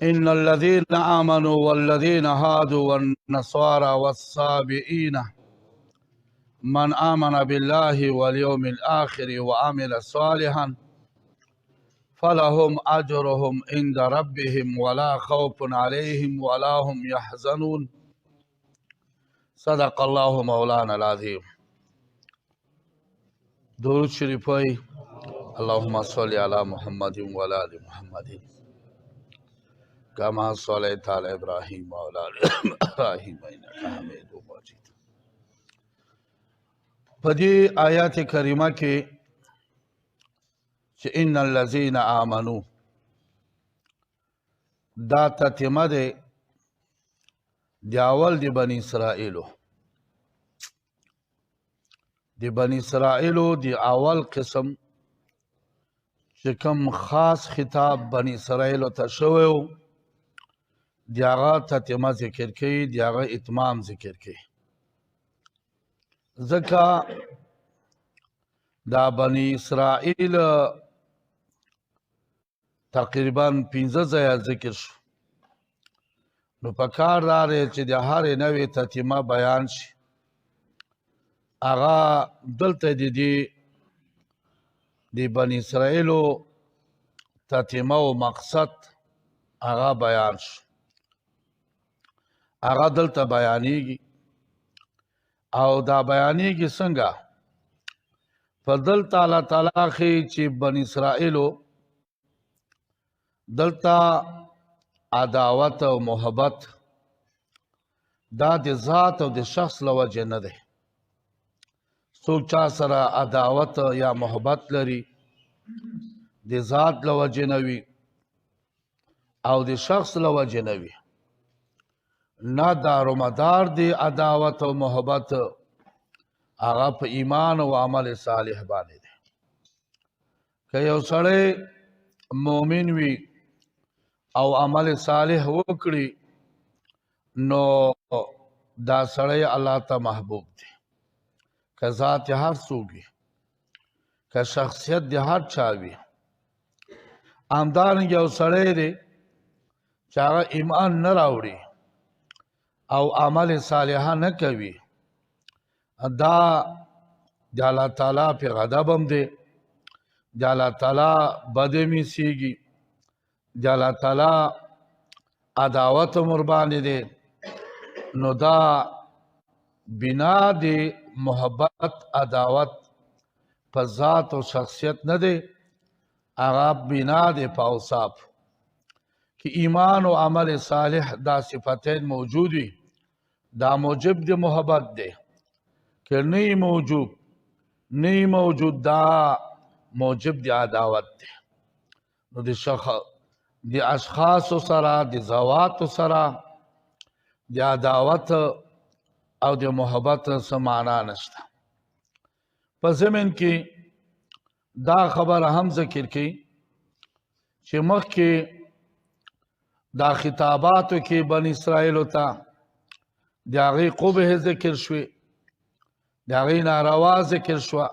ان الذين آمنوا والذين هادوا والنصارى والصابئين من آمن بالله واليوم الآخر وعمل صالحا فلهم أجرهم عند ربهم ولا خوف عليهم ولا هم يحزنون. صدق الله مولانا العظيم. درود شریف وای. اللهم صل على محمد وعلى آل محمد كما صليت على ابراهيم وعلى آل ابراهيم انك حميد مجيد. په دې آیات کریمه کې چې ان الذين آمنو، دا تتمه ده د اول د بني اسرائیلو، د بني اسرائیلو د اول قسم چې کوم خاص خطاب بني اسرائیلو ته شوی و، د هغه تتمه ذکر کوي، د هغه اتمام ذکر کوي. ځکه دا بني اسرائیل تقریبا 5 ځایه ذکر شو، نو په کار دا دی چې د هرې نوې تتمه بیان شي. هغه دلته د دې د بني اسرائیلو تتمه او مقصد هغه بیان شو، هغه دلته بیانېږي. او دا بیانېږي څنګه؟ په دلته الله تعالی ښیي چې بني اسرائیلو دلته عداوت او محبت دا د ذات او د شخص له وجې نه دی. څوک چا سره عداوت یا محبت لري د ذات له وجې نه وي او د شخص له وجې نه وي، نه دارومدار دی عداوت او محبت هغه په ایمان او عمل صالح باندې دی. که یو سړی مؤمن وي او عمل صالح وکړي نو دا سړی الله ته محبوب دی، که ذات هر څوک وي، که شخصیت د هر چا وي. همدارنګه یو سړی دی چې هغه ایمان نه راوړي او عمل صالحه نه کوي، دا د الله تعالی په غضب هم دی، د الله تعالی بد هم ایسېږي، د الله تعالی عداوت هم ورباندې دی. نو دا بنا د محبت عداوت په ذات او شخصیت نه دی، هغه بنا دی په اوصاف کې. ایمان او عمل صالح دا صفتین موجود وي، دا موجب د محبت دی. که نه موجود، نه موجود، دا موجب د عداوت دی. نو د د اشخاصو سره، د ذواتو سره د عداوت او د محبت څه معنا نشته. په ضمن کې دا خبره هم ذکر کړي چې مخکې دا خطاباتو کې بني اسرائیلو ته د هغې قبح ذکر شوې، د هغې ناروا ذکر شوه،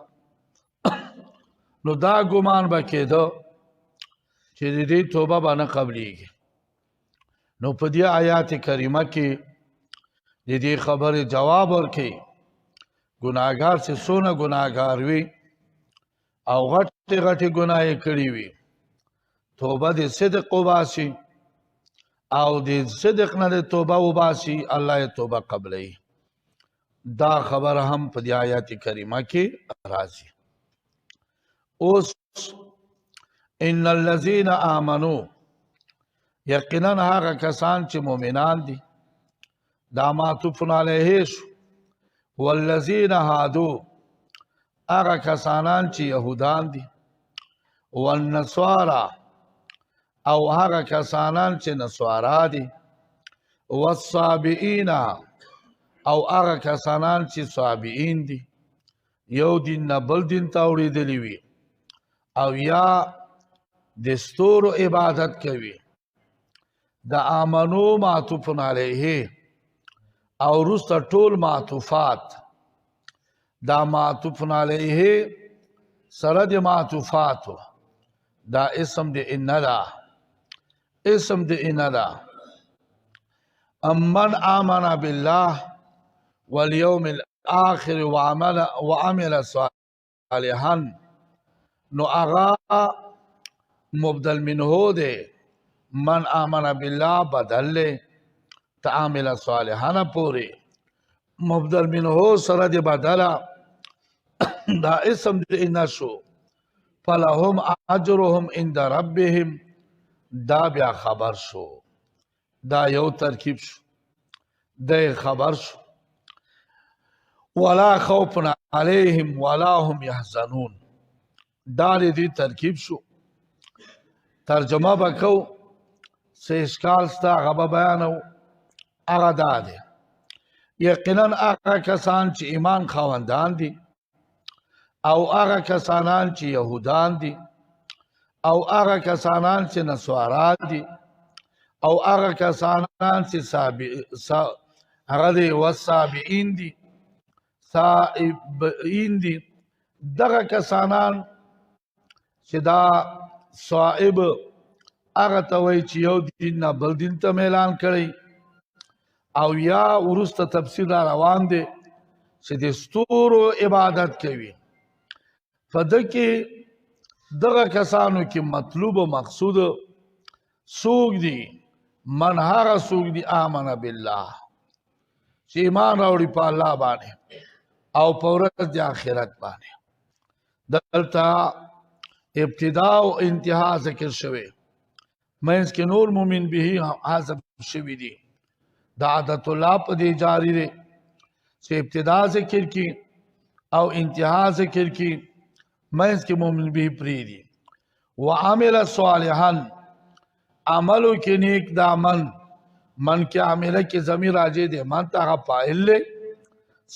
نو دا ګمان به کېده چې د دې توبه به نه قبلېږي. نو په دې آیات کریمه کې د دې خبرې جواب ورکوي، ګناهګار چې څونه ګناهګار وي او غټې غټې ګناه یې کړې وي، توبه د صدق وباسي او د صدق نه د توبه وباسي، الله یې توبه قبلوي. دا خبره هم په دې آیات کریمه کې راځي. اوس ان الذین آمنو، یقینا هغه کسان چې مؤمنان دي، دا معطوف علیه شو، والذین هادو، هغه کسانان چې یهودان دي، والنصارا، او هغه کسانان چې نصارا دي، والصابئین، او هغه کسانان چې صابئین دي، یو دین نه بل دین ته اوړېدلي وي او یا د ستورو عبادت کوي. د آمنو معطوف علیه او وروسته ټول معطوفات، دا معطوف علیه سره د معطوفاتو دا اسم د ان ده. اسم د ان ده. امن آمن بالله واليوم الآخر وعمل صالحا، نو هغه مبدل منه دی. من آمن بالله بدل له تعامل صالحا پوری مبدل منه سره دی بدله، دا اسم دی ان شو. فلهم اجرهم عند ربهم، دا بیا خبر شو، دا یو ترکیب شو، دا خبر شو. ولا خوف علیهم ولا هم يحزنون، دا دې ترکیب شو. ترجمه وکاو څه اشکال ستا هغه به بیانو. هغه دا دی، یقینا هغه کسان چې ایمان خاوندان دي او هغه کسانان چې یهودان دي او هغه کسانان چې نصارا دي او هغه کسانان چې هغه دی وسابعین دي، صائبین دي، دغه کسانان چې دا صائب هغه ته وایي چې یو دین نه بل دین ته میلان کړی، او یا وروسته تفسیر را روان دی چې د ستورو عبادت کوي. په ده کې دغه کسانو کې مطلوب او مقصود څوک دي؟ من هغه څوک دي آمن بالله، چې ایمان راوړي په الله باندې او په ورځ د آخرت باندې. دلته ابتدا او انتها ذکر شوی، منځ کې نور مؤمن به حذف شوي دي. د عادت الله په دې جاری دی چې ابتدا ذکر کی او انتها ذکر کی، منځ کې مؤمن به پری دي. وعمل صالحا، عملو کې نیک دامن، من کې عامله کې ضمیر راجع دی، من ته هغه فاعل دی،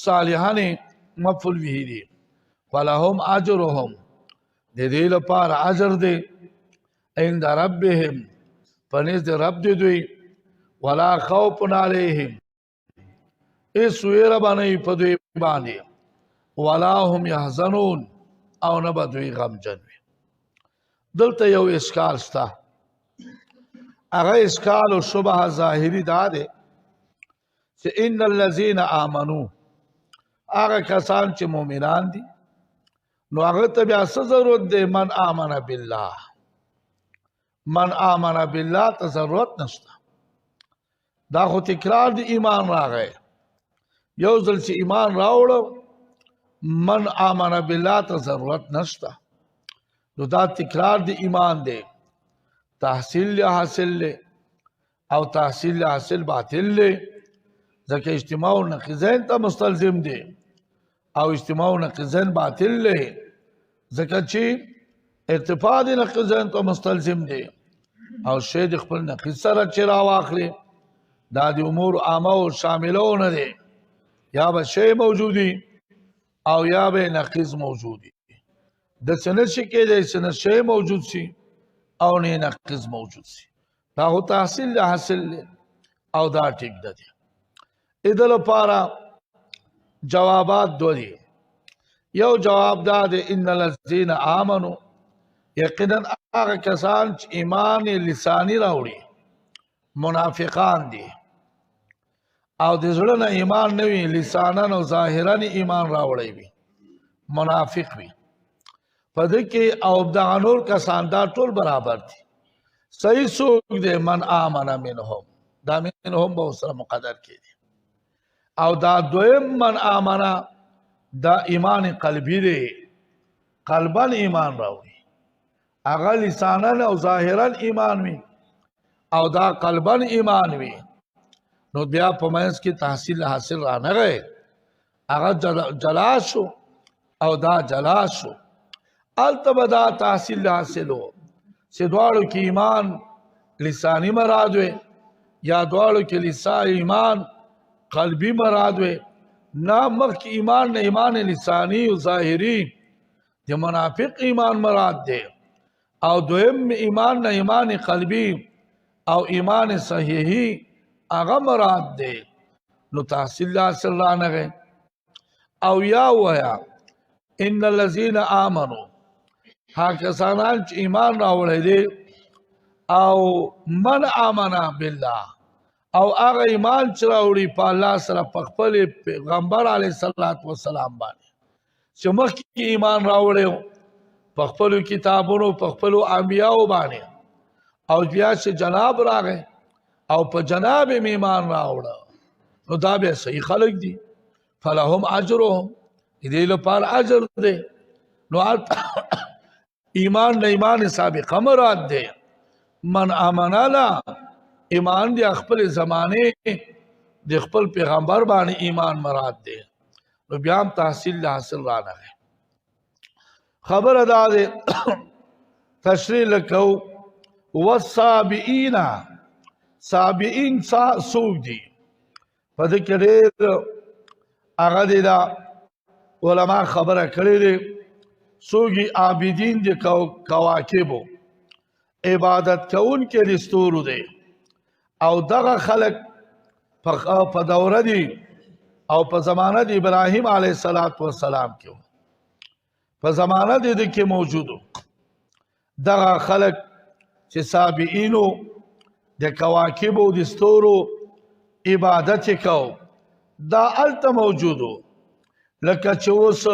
صالحا مفعول به دی. فلهم اجرهم، د دې لپاره اجر دی عند ربهم، په نزد رب دی دوی. ولا خوف علیهم، هیڅ ویره به نه وي په دوی باندې، ولا هم یحزنون، او نه به دوی غمجن وي. دلته یو اشکال شته، هغه اشکال او شبهه ظاهري دا دی چې ان الذین آمنو، هغه کسان چې مؤمنان دي، نو هغه ته بیا څه ضرورت دی؟ من آمن بالله، من آمن بالله ته ضرورت نشته. دا خو تکرار دی ایمان راغی، یو ځل چې ایمان راوړو من آمن بالله ته ضرورت نشته. نو دا تکرار دی ایمان دی، تحصیل له حاصل له او تحصیل له حاصل باطل له، ځکه اجتماع نقیضین ته مستلزم دی او اجتماع نقیضین باطل له، ځکه چې ارتفاع د نقیضین ته مستلزم دی او شی د خپل نقیض سره چې راواخلي دا د امور عامه او شاملو نه دی، یا به شی موجودي او یا به نقیض موجودي. د څه نه شي کېدی چې نه شی موجود شي او نه نقیض موجود شي. دا خو تحصیل له حاصل دی او دا ټیک ده دی. د لپاره جوابات دوه دي. یو جواب دا دی ان الذین آمنو، یقینا هغه کسان چې ایمان لسانی راوړي منافقان دي او د زړه نه ایمان نه وي، لسانا او ظاهرا ایمان راوړی وي، منافق وي. په دې کې او دغه نور کسان دا ټول برابر دي. صحیح څوک دی؟ من آمن منهم، دا منهم به سره مقدر کړي. او دا دویم من آمن دا ایمان قلبی دی، قلبا ایمان راوړي، هغه لسانا او ظاهرا ایمان وي او دا قلبا ایمان وي، نو بیا په منځ کې تحصیل حاصل را نه غی، هغه جلا شو او دا جلا شو. هلته به دا تحصیل حاصل و چې دواړو کې ایمان لسانی مراد وي یا دواړو کې ایمان قلبي مراد وي. نه مخکې ایمان نه ایمان لسانی او ظاهري د منافق ایمان مراد دی، او دویم ایمان نه ایمان قلبي او ایمان صحیحي هغه مراد دی، نو تحصیل حاصل را نه غی. او یا ویا ان الذین آمنو، ها کسانان چې ایمان راوړی دی او من امنا بالله، او هغه ایمان چې راوړي په الله سره په خپل پیغمبر علیه الصلاة والسلام باندې، چې مخکې ایمان راوړی په خپلو کتابونو په خپلو انبیاو باندې، او بیا چې جناب راغی او په جناب یې ایمان راوړه، نو دا بیا صحیح خلک دي. فلهم اجرهم، دې لپاره اجر دی. نو ایمان نه ایمان سابقه مراد دی. من امنه لا ایمان دی خپل زمانه د خپل پیغمبر باندې ایمان مراد دی. نو بیا هم تحصیل له حاصل رانغی. خبره دا ده تشریح لکو والصابئین، صابئین څوک دي؟ په دې کې ډېر هغه دی دا علما خبره کړې دي. څوک عابدین دي کواکبو، عبادت کوونکي د ستورو دی، او دغه خلک په دوره دي او په زمانه د ابراهیم علیه الصلاة والسلام کې، په زمانه د دې کې موجودو. دغه خلک چې صابئینو د کواکبو د ستورو عبادت یې کو، دا هلته موجودو. لکه چې اوس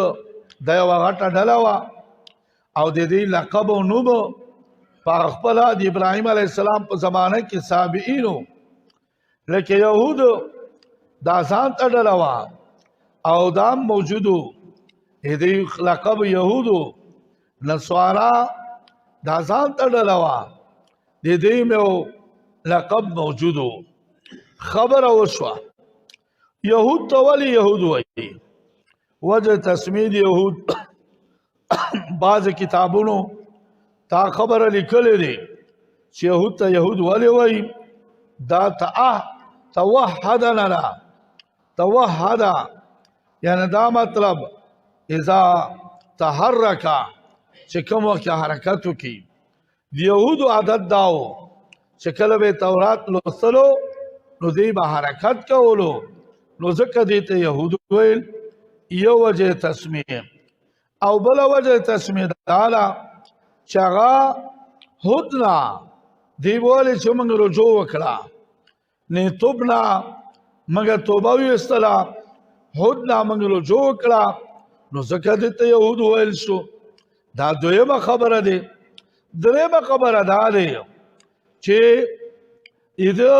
دا یوه غټه ډله وه او د دې لقب او نوم په خپله د ابراهیم علیه السلام په زمانه کې صابئینو. لکه یهود دا ځان ته ډله وه او دا موجودو، د دې لقب یهودو. نصارا دا ځان ته ډله وه، د دې یو لقب موجودو. خبره وشوه یهود ته ولې یهود وایي؟ وجه تسمید یهود بعض کتابونو تا خبره لیکلې دي چې یهود ته یهود ولې وایي؟ دا توحد نه ده، توحد یعنی دا مطلب اذا تحرک، چې کوم وخت حرکت وکړي. د یهودو عادت دا و چې کله به تورات لوستلو نو دوی به حرکت کولو، نو ځکه دوی ته یهود ویل. یو وجه تسمیه، او بله وجه تسمیه دا ده چې هغه هدنا دی بولې چې موږ رجوع وکړه، نه توبنا موږ توبه ویستله، هدنا موږ رجوع وکړه، نو ځکه دوی ته یهود ویل شو. دا دویمه خبره ده. درېیمه خبره دا ده چې ایده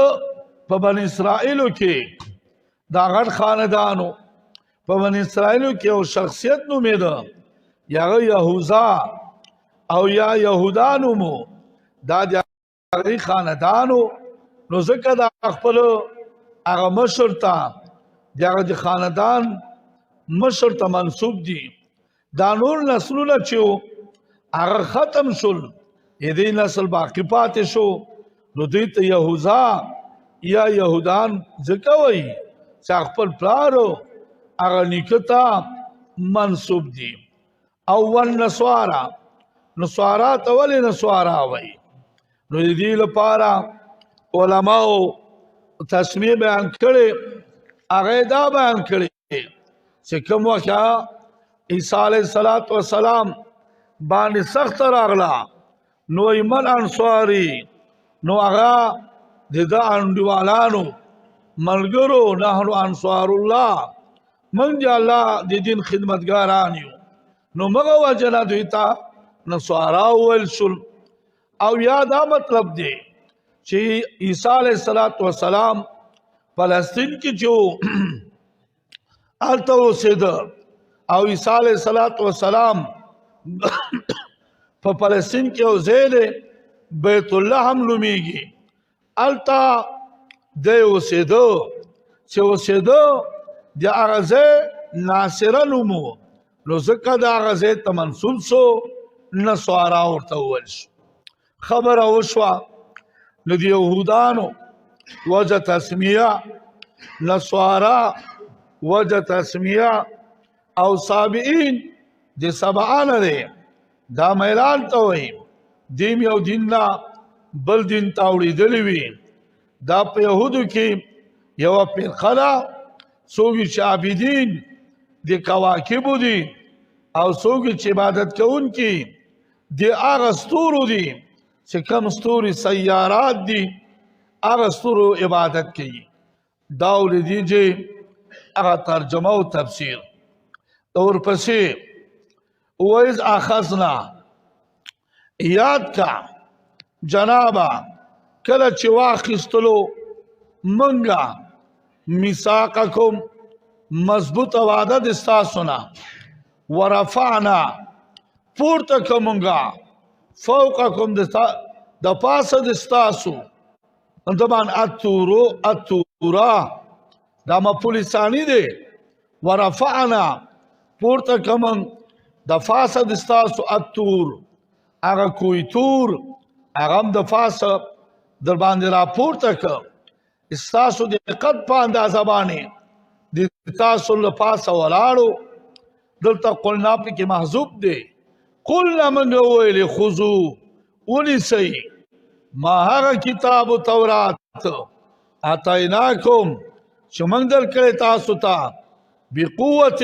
په بني اسرائیلو کې دا غټ خاندانو، په بني اسرائیلو کې یو شخصیت نومېده، یا هغه یهوذا او یا یهودا نومو، دا د هغې خاندانو. نو ځکه دا خپل هغه مشر ته، د هغه د خاندان مشر ته منسوب دي. دا نور نسلونه چې وو هغه ختم شول، د دې نسل باقي پاتې شو. نو دوی ته یهوذا یا یهودان ځکه وایي چې خپل پلار هغه نیکه ته منسوب دي. او والنصارا، نصارا ته ولې نصارا وایي؟ نو د دې لپاره علماو تسمیه بیان کړې، هغه دا بیان کړې چې کوم وخت عیسی علیه الصلاة والسلام باندې سخت راغله، نو من انصاري، نو هغه د ده انډیوالانو ملګرو، نحن انصار الله، موږ د الله د دین خدمتګاران یو، نو موږ وجنه دوی ته نصارا وویل شول. او یا دا مطلب دی چې عیسی علیه الصلاة والسلام فلسطین کې چې هلته اوسېده، او عیسی علیه الصلاة والسلام په فلسطین کې یو ځای دی بیت الله هم نومېږي، هلته دی اوسېده. چې اوسېده د هغه ځای ناصره نوم و، نو ځکه د هغه ځای ته منسوب سو، نصارا ورته وویل شو. خبره وشوه. نو د یهودانو وجه تسمیه، نصارا وجه تسمیه، او صابئین د سبعه نه دی، دا میلان ته وایي، دیم یو دین نه بل دین ته اوړېدلی وي. دا په یهودو کې یوه فرقه ده، څوک چې عابدین د کواکبو دي او څوک چې عبادت کوونکي د هغه ستورو دي چې کوم ستوري سیارات دي هغه ستورو عبادت کوي. دا ولدي چې هغه ترجمه او تفسیر ورپسې وایز اخذنا، یاد کا جنابا کله چې واخیستلو منګه میثاقکم مضبوط وعده د ستاسو نه، ورفعنا پورته کومګه فوقکم د پاسه د ستاسو طبعا التورو التورا دا مفعول ثانی دی، ورفعنا پورته کوم د فاسه د ستاسو التور هغه کوی تور هغه هم د فاسه در باندې را پورته که ستاسو د قد په اندازه باندې د تاسو له پاسه ولاړو. دلته قلنا پکې محذوب دی، قلنا موږ وویلې خذو ونیسئ ما هغه کتاب تورات اتیناکم چې موږ درکړی تاسو ته بقوة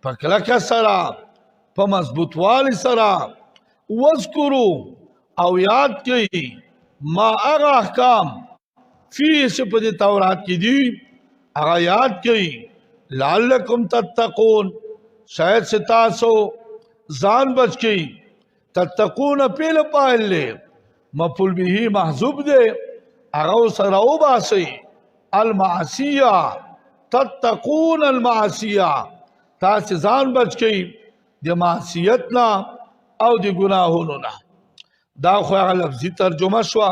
په کلکه سره په مضبوطوالي سره، واذکرو او یاد کړئ ما هغه احکام فيه چې په دې تورات کې دي هغه یاد کړئ، لعلکم تتقون شاید چې تاسو ځان بچ کړئ. تتقون پیل پایل دی، مفعول به محذوب دی، هغه سره وباسئ. المعصیه تتقون المعصیه، تاسو ځان بچ کړئ د معصیت نه او د ګناهونو نه. دا خو هغه لفظي ترجمه شوه،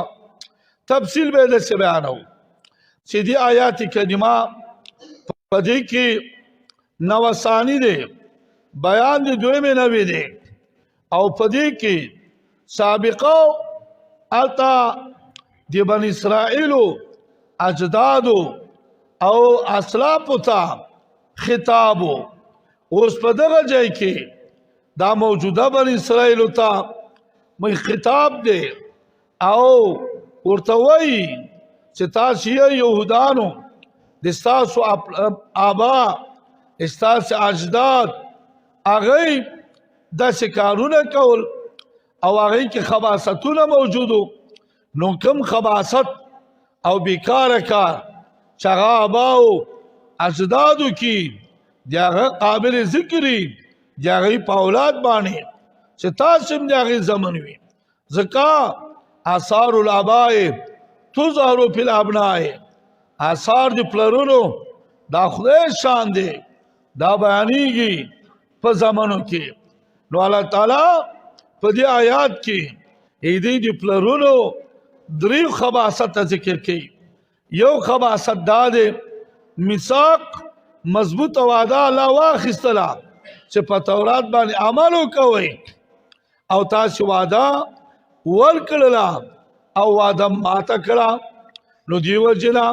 تفصیل به داسې بیانوو چې دې آیات کریمه په دې کې نوسانی دی، بیان د دویمې نوې دی، او په دې کې سابقه هلته د بني اسرائیلو اجدادو او اسلافو ته خطاب و. اوس په دغه ځای کې دا موجوده بني اسرائیلو ته مې خطاب دی او ورته وایي چې تاسو یې یهودانو د ستاسو آبا ستاسو اجداد هغوی داسې کارونه کول او هغوی کې خباستونه موجودو، نو کوم خباست او بیکاره کار چې هغه آباو اجدادو کې د هغه قابل ذکري د هغوی په اولاد باندې چې تاسو هم د هغې زمن وي، ځکه آثار الآباء تظهر فی الابناء، آثار د پلرونو دا خدای شان دی، دا بیانېږي په زمنو کې. نو الله تعالی په دې آیات کې دې د پلرونو درې خباست ذکر کوي. یو خباست دا دی میثاق مضبوط وعده الله واخیستله چې په تورات باندې عمل وکوئ او تاسو وعده ورکړله او وعده ماته کړه، نو دیو جنا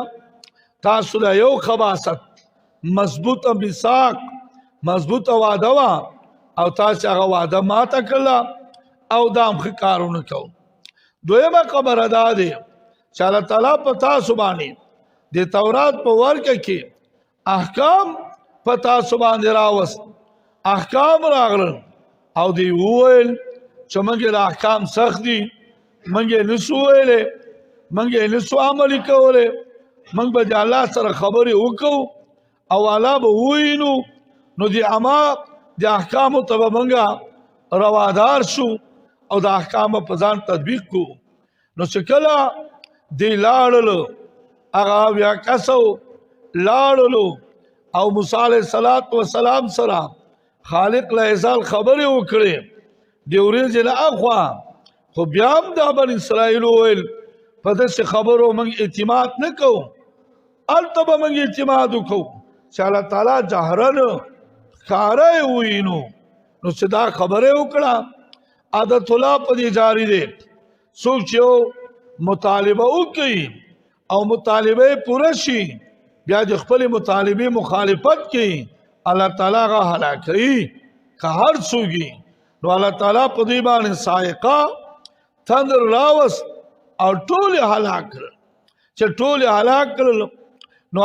تاسو له یو خباست مضبوط میثاق مضبوط وعده وه او تاسو هغه وعده ماته کړله او دا هم ښه کارونه کوو. دویمه خبره دا دی چې الله تعالی په تاسو باندې د تورات په ورکه کې احکام په تاسو باندې راوست، احکام راغلل او دی وویل چې موږ د احکام سخت دي، موږ یې نسو ویلی، موږ یې نسو عملي کولی، موږ به د الله سره خبرې وکړو او الله به ووینو، نو د اما د احکامو ته به موږ روادار شو او د احکام په ځان تطبیق کړو. نو چې کله دی لاړلو هغه بیا کسو لاړلو او موسی علیه الصلاة والسلام سره خالق له ازال خبرې وکړې د ورځې نه اخوا، خو بیا هم د بني اسرائیل وویل په داسې خبرو موږ اعتماد نه کوو، هلته به موږ اعتماد وکړو چې الله تعالی جهرن ښکاره یې ووینو. نو چې دا خبره یې وکړه، عادت الله په دې جاري دی، څوک چې یو مطالبه وکړي او مطالبه یې پوره شي بیا د خپلې مطالبې مخالفت کوي، الله تعالی هغه هلاکوي که هر څوک وي. نو الله تعالی په دوی باندې صاعقه تندر راوست او ټول یې هلاک کړل. چې ټول یې هلاک کړل نو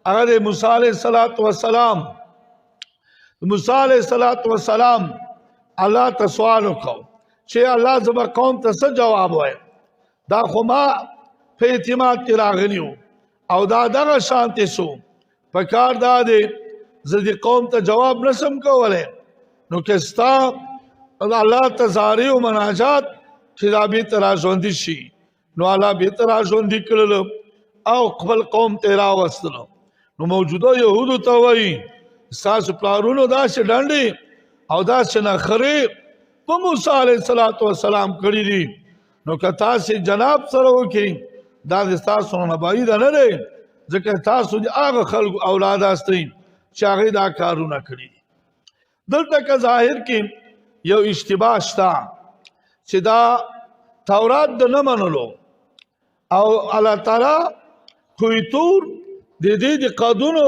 هغه د موسی علیه الصلاة والسلام، موسی علیه الصلاة والسلام الله ته سوال وکړ، چې الله زما قوم ته څه جواب وایم؟ دا خو ما په اعتماد کې راغلی او دا دغه شانتې سو. په کار دا دی زه دې قوم ته جواب نشم کولی. نو که ستا الله ته زاری او مناجات چې دا بیرته را ژوندي شي، نو الله بیرته را ژوندي کړل او خپل قوم ته راوستلو. نو موجوده یهودو ته وایي ستاسو پلارونو داسې ډنډې او داسې نخرې په موسی علیه الصلاة والسلام کړي دي، نو که تاسې جناب سره وکړئ دا د ستاسو نه بعیده نه دی، ځکه تاسو د هغه خلکو اولاد یاستئ چې هغې دا کارونه کړي دي. دلته که ظاهر کې یو اشتباه شته چې دا تورات د نه منلو او الله تعالی کوی تور د دې د قدونو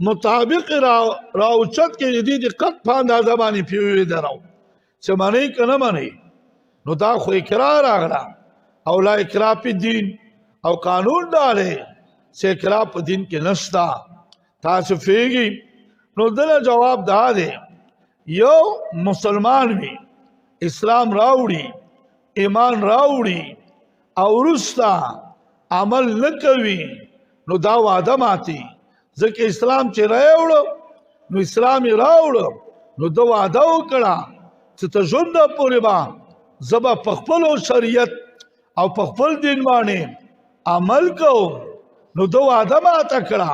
مطابق راوچت کې د دې د قد په اندازه باندې پیوې درو چې منئ که نه منئ، نو دا خو اقرار راغله او لا اقرار په دین او قانون دا دی چې اقرار په دین کې نشته. تاسو فیږي؟ نو دله جواب دا دی، یو مسلمان وي، اسلام راوړي، ایمان راوړي او وروسته عمل نه کوي، نو دا وعده ماتي. ځکه اسلام چې راوړو نو اسلام یې راوړو، نو ده وعده وکړه چې تر ژونده پورې به زه به په خپلو شریعت او په خپل دین باندې عمل کوم. نو ده وعده ماته کړه،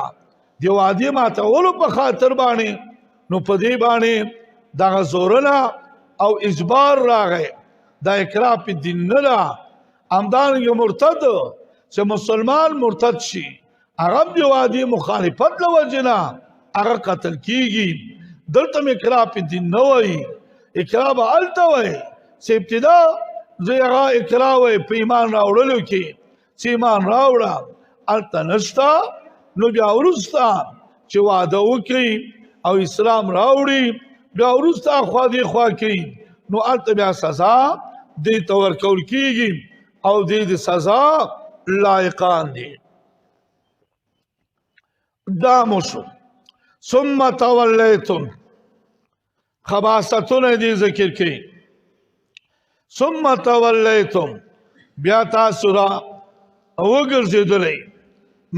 د وعدې ماتولو په خاطر باندې نو په دې باندې دغه زورنه او اجبار راغی. دا اکراه په دین نه ده. همدارنګه مرتد چې مسلمان مرتد شي، هغه هم د وعدې مخالفت له وجې نه هغه قتل کیږي. دلته هم اکراه په دین نه وایي، اکراه به هلته وایي چې ابتدا زه هغه اکراه وایي په ایمان راوړلو کې چې ایمان راوړه، هلته نشته. نو بیا وروسته چې وعده وکړي او اسلام راوړي، بیا وروسته خوا دې خوا کوي، نو هلته بیا سزا دې ته ورکول کیږي او دې د سزا لایقان دي. دا مو شو. ثم تولیتم، خباستونه دې ذکر کړي. ثم تولیتم، بیا تاسو را وګرځېدلئ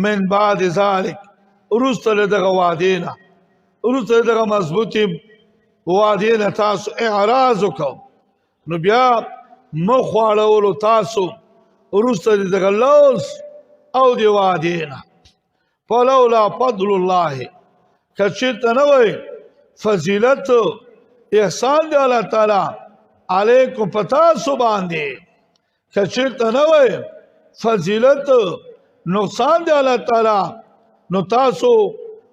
من بعد ذلک، وروسته له دغه وعدې نه، وروسته له دغه مضبوطې وعدې نه تاسو اعراض وکړو. نو بیا مخ واړولو تاسو وروسته د دغه لوظ او د وعدې نه. فلولا فضل الله، که چېرته نه وای فضیلت احسان دی الله تعالی علیکم په تاسو باندې، که چېرته نه وای فضیلت نقصان دی الله تعالی، نو تاسو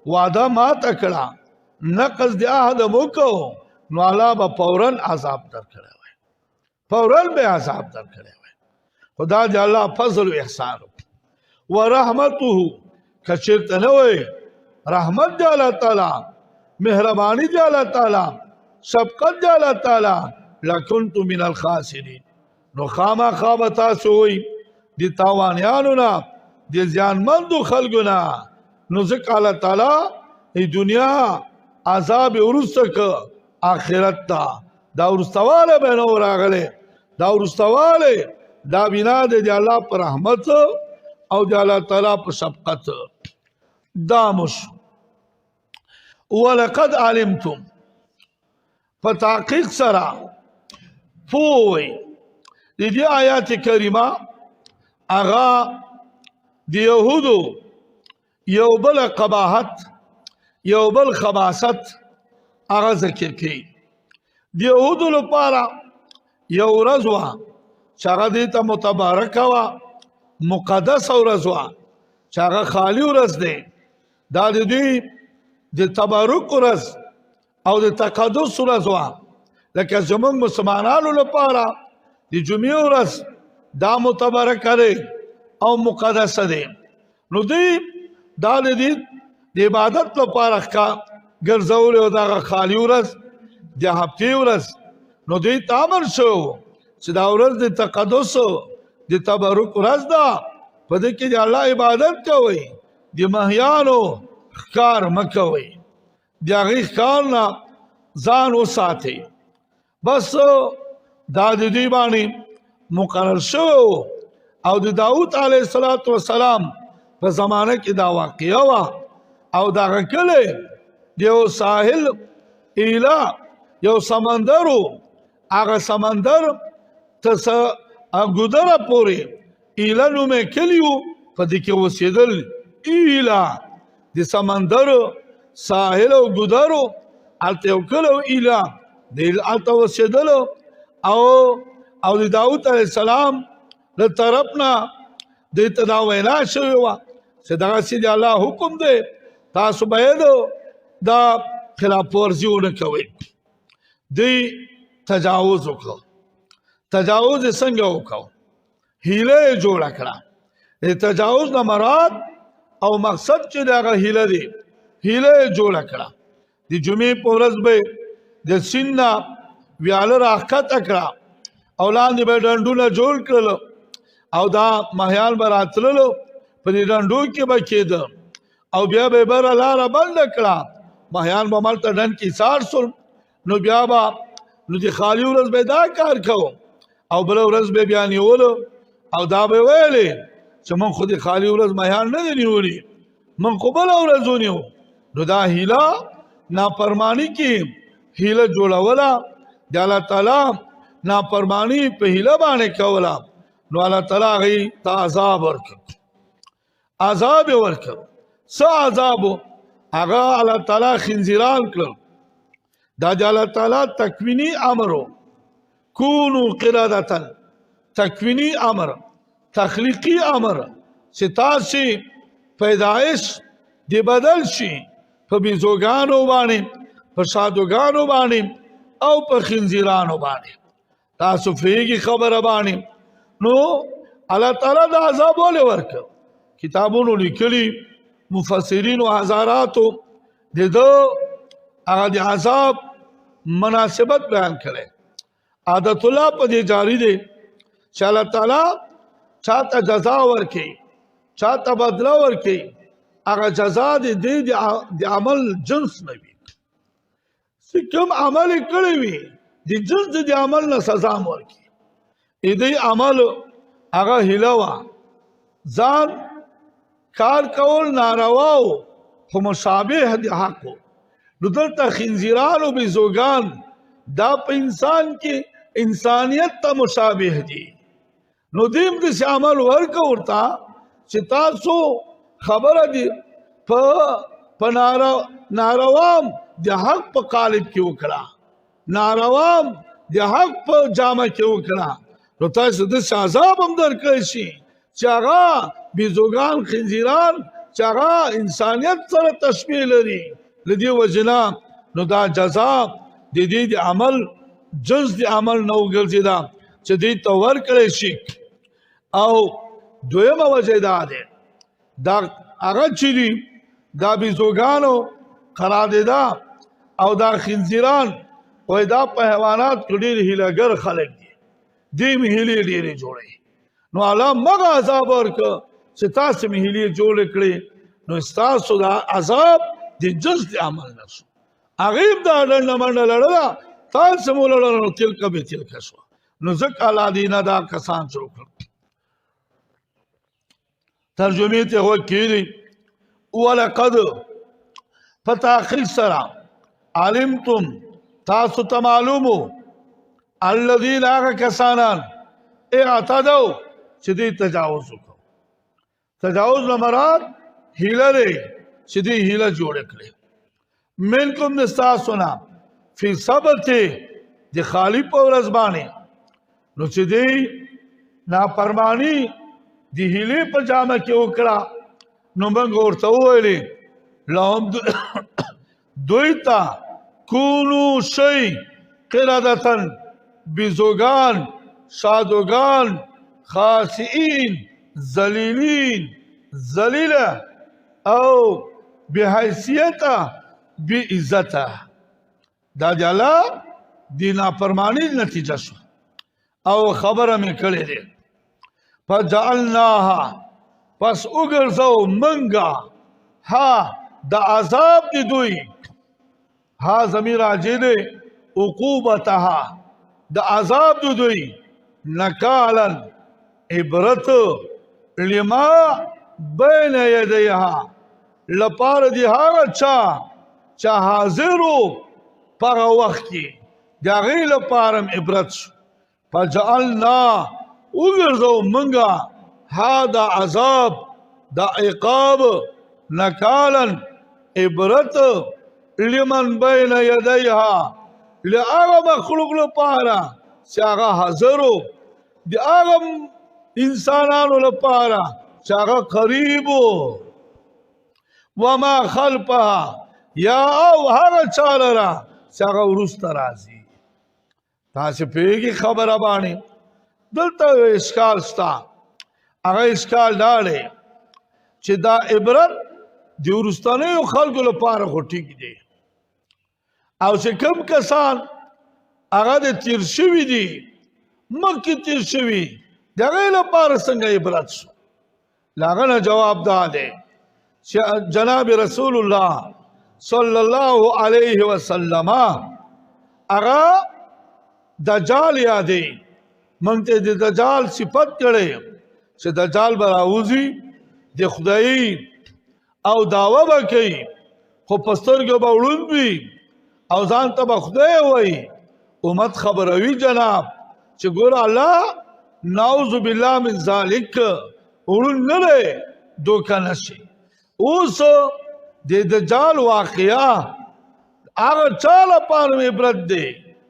وعده ماته کړه، نقض د عهد مو وکړو، نو الله به فوراً عذاب درکړی وای، فوراً به عذاب درکړی وای. خدا دې الله فضل او احسان وکړي. ورحمته، که چېرته نه وای رحمت دی الله تعالی، مهرباني دی الله تعالی، شفقت دی الله تعالی، لکنت من الخاسرین، نو خامخا به تاسو وئ د تاوانیانو نه، د زیانمندو خلکو نه. نو ځکه الله تعالی د دنیا عذاب یې وروسته که آخرت ته دا وروستهوالی به نه و راغلی. دا وروستهوالی دا بنا دی د الله په رحمت او د الله تعالی په شفقت. دا مو شو. ولقد علمتم، په تحقیق سره پوه د دې آیات کریمه هغه د یهودو یو بل قباحت، یو بل خباست هغه ذکر کوي. د یهودو لپاره یو ورځ وه چې هغه دې ته متبارکه وه، مقدسه ورځ وه چې هغه خالي ورځ دی. دا د دوی د تبرک ورځ او د تقدس ورځ وه. لکه زموږ مسلمانانو لپاره د جمعې ورځ دا متبرکه دی او مقدسه دی. نو دوی دا د دې د عبادت لپاره ګرځولې او دغه خالي ورځ د هفتې ورځ. نو دوی ته امر شو چې دا ورځ د تقدس د تبرک ورځ ده، په دې کې د الله عبادت کوئ، د مهیانو ښکار مه کوئ، د هغې ښکار نه ځان وساتئ. بس دا د دوی باندې مقرر شوی. او د داوود علیه السلام په زمانه کې دا واقعه وه. او دغه کلی د یو ساحل ایله یو سمندر و، هغه سمندر ته ګودره پورې ایله نومې کلی و، په دې کې اوسېدل. ایله د سمندر ساحل او ګودر و، هلته یو کلی و ایله، هلته اوسېدل. او د داود علیه السلام له طرف نه دې ته دا وینا شوې وه چې دغسې د الله حکم دی، تاسو باید دا خلاف ورزي ونه کوئ. دوی تجاوز وکړو. تجاوز یې څنګه وکړو؟ حیله یې جوړه کړه. د تجاوز نه مراد او مقصد چې د هغه حیله دی، حیله یې جوړه کړه. د جمعې په ورځ به د سیند نه ویاله راښکته کړه او لاندې به ډنډونه جوړ کړل، او دا ماهیان به راتللو په دې ډنډو کې به کېده، او بیا به یې بره لاره بنده کړه، ماهیان به هملته ډنډ کې ایسار سول. نو بیا به نو د خالي ورځ به دا کار کوو، او بله ورځ به بیا نیولو، او دا به ویلې چې موږ خو د خالي ورځ ماهیان نه دي نیولي، موږ خو بله ورځ ونیو. نو دا حیله نافرمانی کې حیله جوړوله، د الله تعالی نافرمانی په حیله باندې کوله. نو الله تعالی هغوی ته عذاب ورکړ، عذاب یې ورکړ. څه عذاب و؟ هغه الله تعالی خنزیران کړل. دا د الله تعالی تکویني امر و، کونو قردة، تکویني امر، تخلیقي امر، چې تاسې پیدایش دې بدل شي په بیزوګانو باندې، په شادوګانو باندې او په خنزیرانو باندې. تاسو فیږي خبره باندې. نو الله تعالی دا عذاب ولې ورکړ؟ کتابونو لیکلي، مفسرینو هزاراتو د ده هغه د عذاب مناسبت بیان کړی. عادت الله په دې جاری دی چې الله تعالی چاته جزا ورکوي، چاته بدله ورکوي، هغه جزا د دې د عمل جنس نه وي. چې کوم عمل یې کړی وي د جنس د عمل نه سزا هم ورکوي. دې عمل هغه هیله وه، ځان کار کول ناروا و خو مشابه د حق و. نو دلته خنزیران او بیزوګان دا په انسان کې انسانیت ته مشابه دي. نو دې هم داسې عمل ورکړه ورته چې تاسو خبره دي په ناروام د حق په قالب کې وکړه، ناروام د حق په جامه کې وکړه، نو تاسو داسې عذاب هم درکړی شي چې هغه بیزوګان خنزیران چې هغه انسانیت سره تشبیه لري. له دې وجې نه نو دا جزا د دې د عمل جنس د عمل نه وګرځېده چې دې ته ورکړی شي. او دویمه وجه دا ده، دا هغه چې دي دا بیزوګانو قرارداده او دا خنزیران وایي دا په حیوانات کې ډېر هیلهګر خلک دي، دې مې هیلې ډېرې جوړوي. نو الله مغه عذاب ورکړ چې تاسې مې هیلې جوړې کړې، نو ستاسو دا عذاب د جنس د عمل نه شو. هغې هم دا ډنډه منډه لړله، تاسې مو لړله، نو تلکه به تلکه شوه. نو ځکه الله دې نه دا کسان شروع کړل. ترجمې ته غوږ کېږدئ. ولقد په تحقیق سره علمتم تاسو ته معلومو الذین هغه کسانان اعتدوا چې دوی تجاوز وکړو. تجاوز نه مراد حیله دی چې دوی حیله جوړه کړې. منکم د ستاسو نه فی سبت د خالي په ورځ باندې، نو چې دوی نافرمانی د حیلې په جامه کې وکړه، نو موږ ورته وویلې لهم دوی ته کونو شئ قردة بیزوګان شادوګان خاسئین ذلیلین ذلیله او بحیثیته بعزته. دا د الله د نافرمانی نتیجه شوه او خبره مې کړې ده. فجعلناها پس وګرځو منګه ها د عذاب د دوی، ها ضمیر راجع دی عقوبتها د عذاب د دوی نکالا عبرت لما بین یدیها لپاره دی هغه چا چې حاضرو په وخت کې د هغې لپاره هم عبرت شو. فجعلنا وګرځو مونږه هذا عذاب دا عقاب نکالا عبرت لمن بین یدیها لهغه مخلوق لپاره چې هغه حاضرو، د هغه انسانانو لپاره چې هغه قریبو، وما خلفها یا او هغه چا لره چې هغه وروسته راځي. تاسې پوهېږئ خبره باندې؟ دلته یو اشکال شته، هغه اشکال دا دی چې دا عبرت د وروستنیو خلکو لپاره خو ټیک دی، او چې کوم کسان هغه د تیر شوي دي، مخکې تیر شوي، د هغې لپاره څنګه عبرت شو؟ له هغه نه جواب دا دی چې جناب رسول الله صلی الله علیه وسلم هغه دجال یادې، موږ ته د دجال صفت کړی چې دجال به راوځي د خدایي او دعوه به کوي، خو په سترګو به ړوند وي او ځان ته به خدای وایي. امت خبروي جناب چې ګوره الله نعوذ بالله من ذالک ړوند نه دی، دوکه نه شي. اوس د دجال واقعه هغه چا لپاره عبرت دی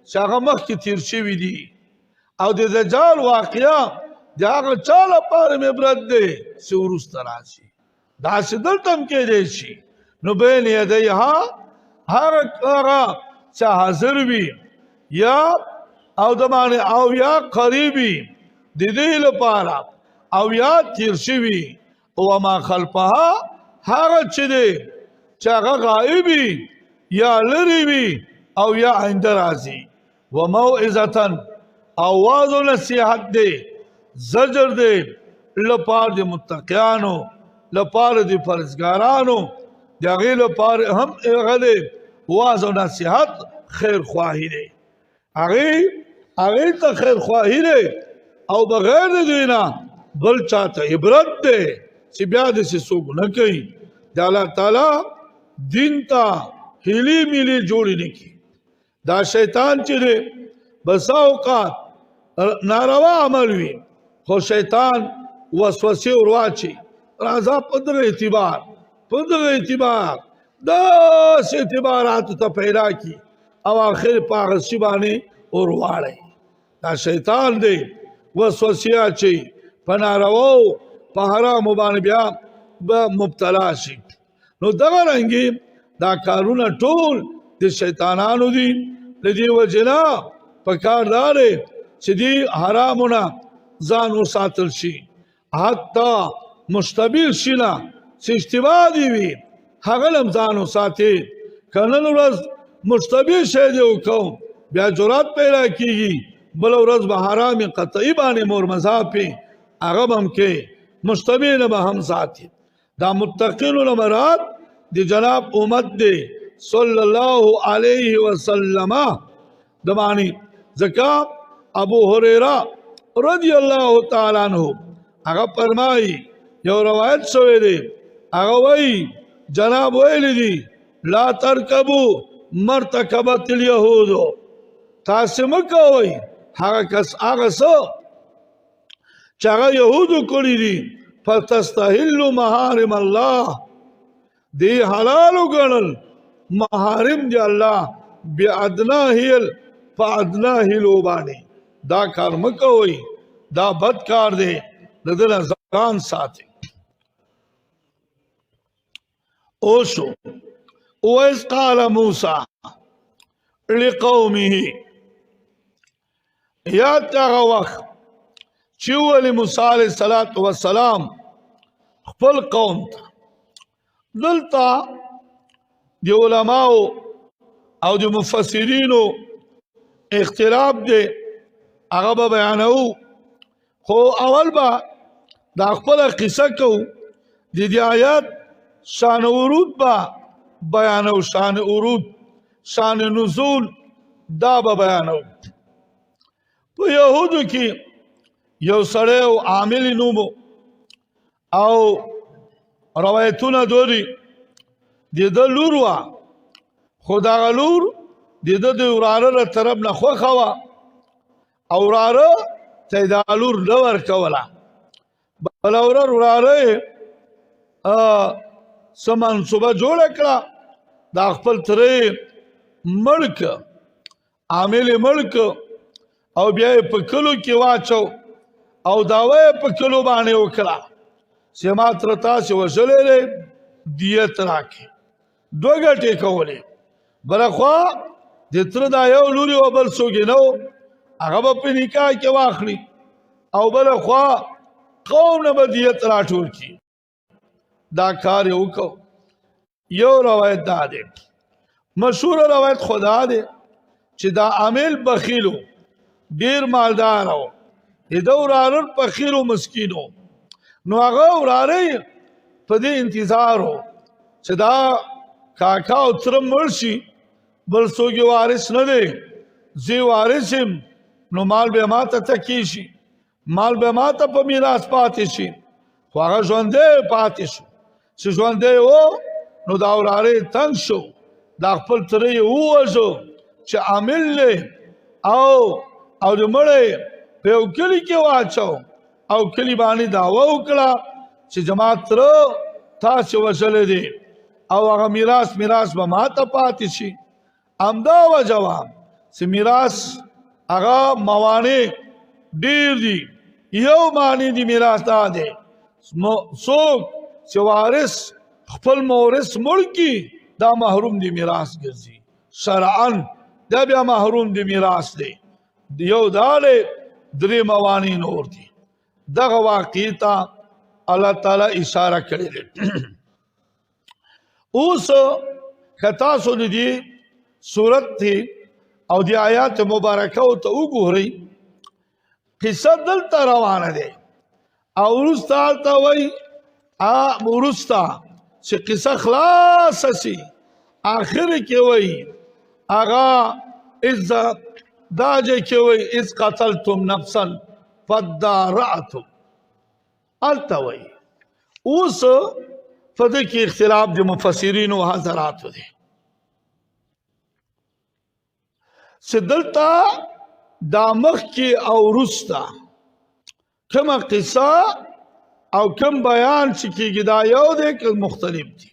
چې هغه مخکې تیر شوي دي، او د دجال واقعه د هغه چا لپاره عبرت دی چې وروسته راشي. داسې دلته هم کېدی شي. نو بین یدیها هغه هغه چې حاضر وي یا او د باندې او یا قریبي د دې لپاره او یا تیر شوي، او ما خلفها هغه چې دی چې هغه غایبي یا لرې وي او یا آینده راځي. وموعظة او وعظ و نصیحت دی، زجر دی لپاره د متقیانو، لپاره د پرهېزګارانو، د هغې لپاره هم هغه دی وعظ و نصیحت خیر خواهي دی، هغې ته خیر خواهي دی، او بغیر د دوی نه بل چاته عبرت دی چې بیا داسې څوک نه کوي، د الله تعالی دین ته هیلې میلې جوړې نه کړي. دا شیطان چې دی بسا اوقات ناروا عمل وي، خو شیطان وسوسې ورواچي، راځه په دغه اعتبار، په دغه اعتبار داسې اعتباراتو ته پیدا کړي او آخر په هغه شي باندې ورواړي. دا شیطان دی وسوسې اچوي، په نارواو په حرامو باندې بیا به مبتلا شي. نو دغه رنګې دا کارونه ټول د شیطانانو دي. له دې وجې نه په کار دا دی چې دې حرامو نه ځان وساتل شي، حتی مشتبه شي نه چې اشتباه دي وي هغه هم ځان وساتي. که نن ورځ مشتبه شی دی وکړو بیا جرات پیدا کېږي، بله ورځ به حرام قطعي باندې مور مذهب پې هغه به هم کوي، مشتبه نه به هم ساتي. دا متقینو نه مراد د جناب امت دی صلی الله علیه وسلم د معنی. ځکه ابو هریره رضی الله تعالی عنہ هغه فرمایي، یو روایت شوی دی، هغه وایي جناب ویلی دي لا ترکبو مرتکبت اليهود، تاسې مه کوئ هغه کس هغه څه چې هغه یهودو کړي دي، فتستحلوا محارم الله، دی حلال وګڼل محارم دی الله بأدنا هیل په ادنا هیلو باندې. دا کار مه کوئ، دا بد کار دی، د ده نه ځان ساتئ. اوسو وإذ قال موسى لقومه، یاد هغه وخت چې وویل موسی علیه الصلاة والسلام خپل قوم ته. دلته د علماو او د مفسرینو اختلاف دی، هغه به بیانوو، خو اول به دا خپله قصه کوو. د دې آیات شان ورود به بیانو، شان ورود شان نزول دا به بیانو. په يهودو کې یو سړی او عامل نوم او روایتونه دوری د ده لور وه، خو دغه لور د ده د وراره له طرف نه خوښه وه او وراره ته یې دا لور نه ورکوله. بله ورځ وراره یې څه منصوبه جوړه کړه، دا خپل تره یې مړ کړ، عامل یې مړ کړ او بیا یې په کلو کې واچو او دعوه یې په کلو باندې وکړه چې ما تره تاسې وژلی دی، دیت راکړئ. دوه ګټې کولې، بله خوا د تره دا یو لور یې بل څوک یې نه و، هغه به په نکاح کې واخلي، او بله خوا قوم نه به دیت راټول کړي. دا کار یې وکړ. یو روایت دا دی، مشهور روایت خدا دی چې دا عامل بخیلو، ډیر مالدار و، د ده وراره فقیر و مسکین و. نو هغه وراره یې په دې انتظار و چې دا کاکا او تره مړ شي، بل څوک یې وارث نه دی، زه یې وارث یم، نو مال به ما ته تکیه شي، مال به ما ته په میراث پاتې شي. خو هغه ژوندی پاتې شو. چې ژوندی و نو دا وراره یې تنګ شو، دا خپل تره یې ووژو چې عامل دی، او د مړی په یو کلي کې واچو او کلي باندې دعوه وکړه چې زما تره تاسې وژلی دی او هغه میراث به ما ته پاتې شي. همدا وجه وه چې میراث هغه موانع ډېر دي. یو معنی دی میراث دا دی، څوک چې وارث خپل مورث مړ کړي دا محروم دی میراث ګرځي شرعاً، دا بیا محروم دی میراث دی. یو دا دی، درې موانع نور دي. دغه واقعې ته الله تعالی اشاره کړې ده. اوس که تاسو د دې سورت دی او د آیات مبارکه ته وګورئ، قصه دلته روانه ده او وروسته هلته وایي، وروسته چې قصه خلاصه شي آخر کې وایي هغه اذ دا ځای کې وایي اذ قتلتم نفسا فادارأتم، هلته وایي. اوس په دې کې اختلاف د مفسرینو حضراتو دی چې دلته دا مخکې او وروسته کومه قصه او کوم بیان چې کېږي دا یو دی که مختلف دي.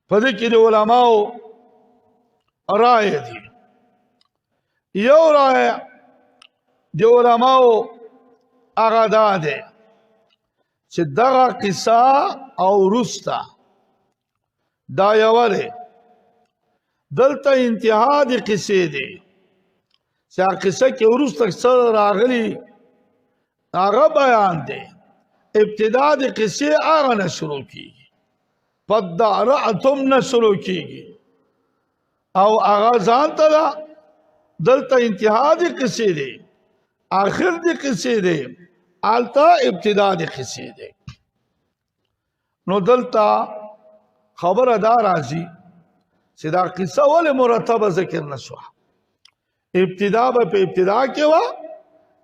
په دې کې د علماو رایه دي. یو رایه د علماو هغه دا دی چې دغه قصه او وروسته دا یوه دی. دلته انتها د قصې دی چې هغه قصه کې وروسته څه راغلي هغه بیان دی. ابتدا د قصې هغه نه شروع کېږي، فادارأتم نه شروع کېږي او هغه ځان ته ده. دلته انتها د قصې دی، آخر د قصې دی، هلته ابتدا د قصې دی. نو دلته خبره دا راځي چې دا قصه ولې مرتبه ذکر نه شوه؟ ابتدا به په ابتدا کې وه،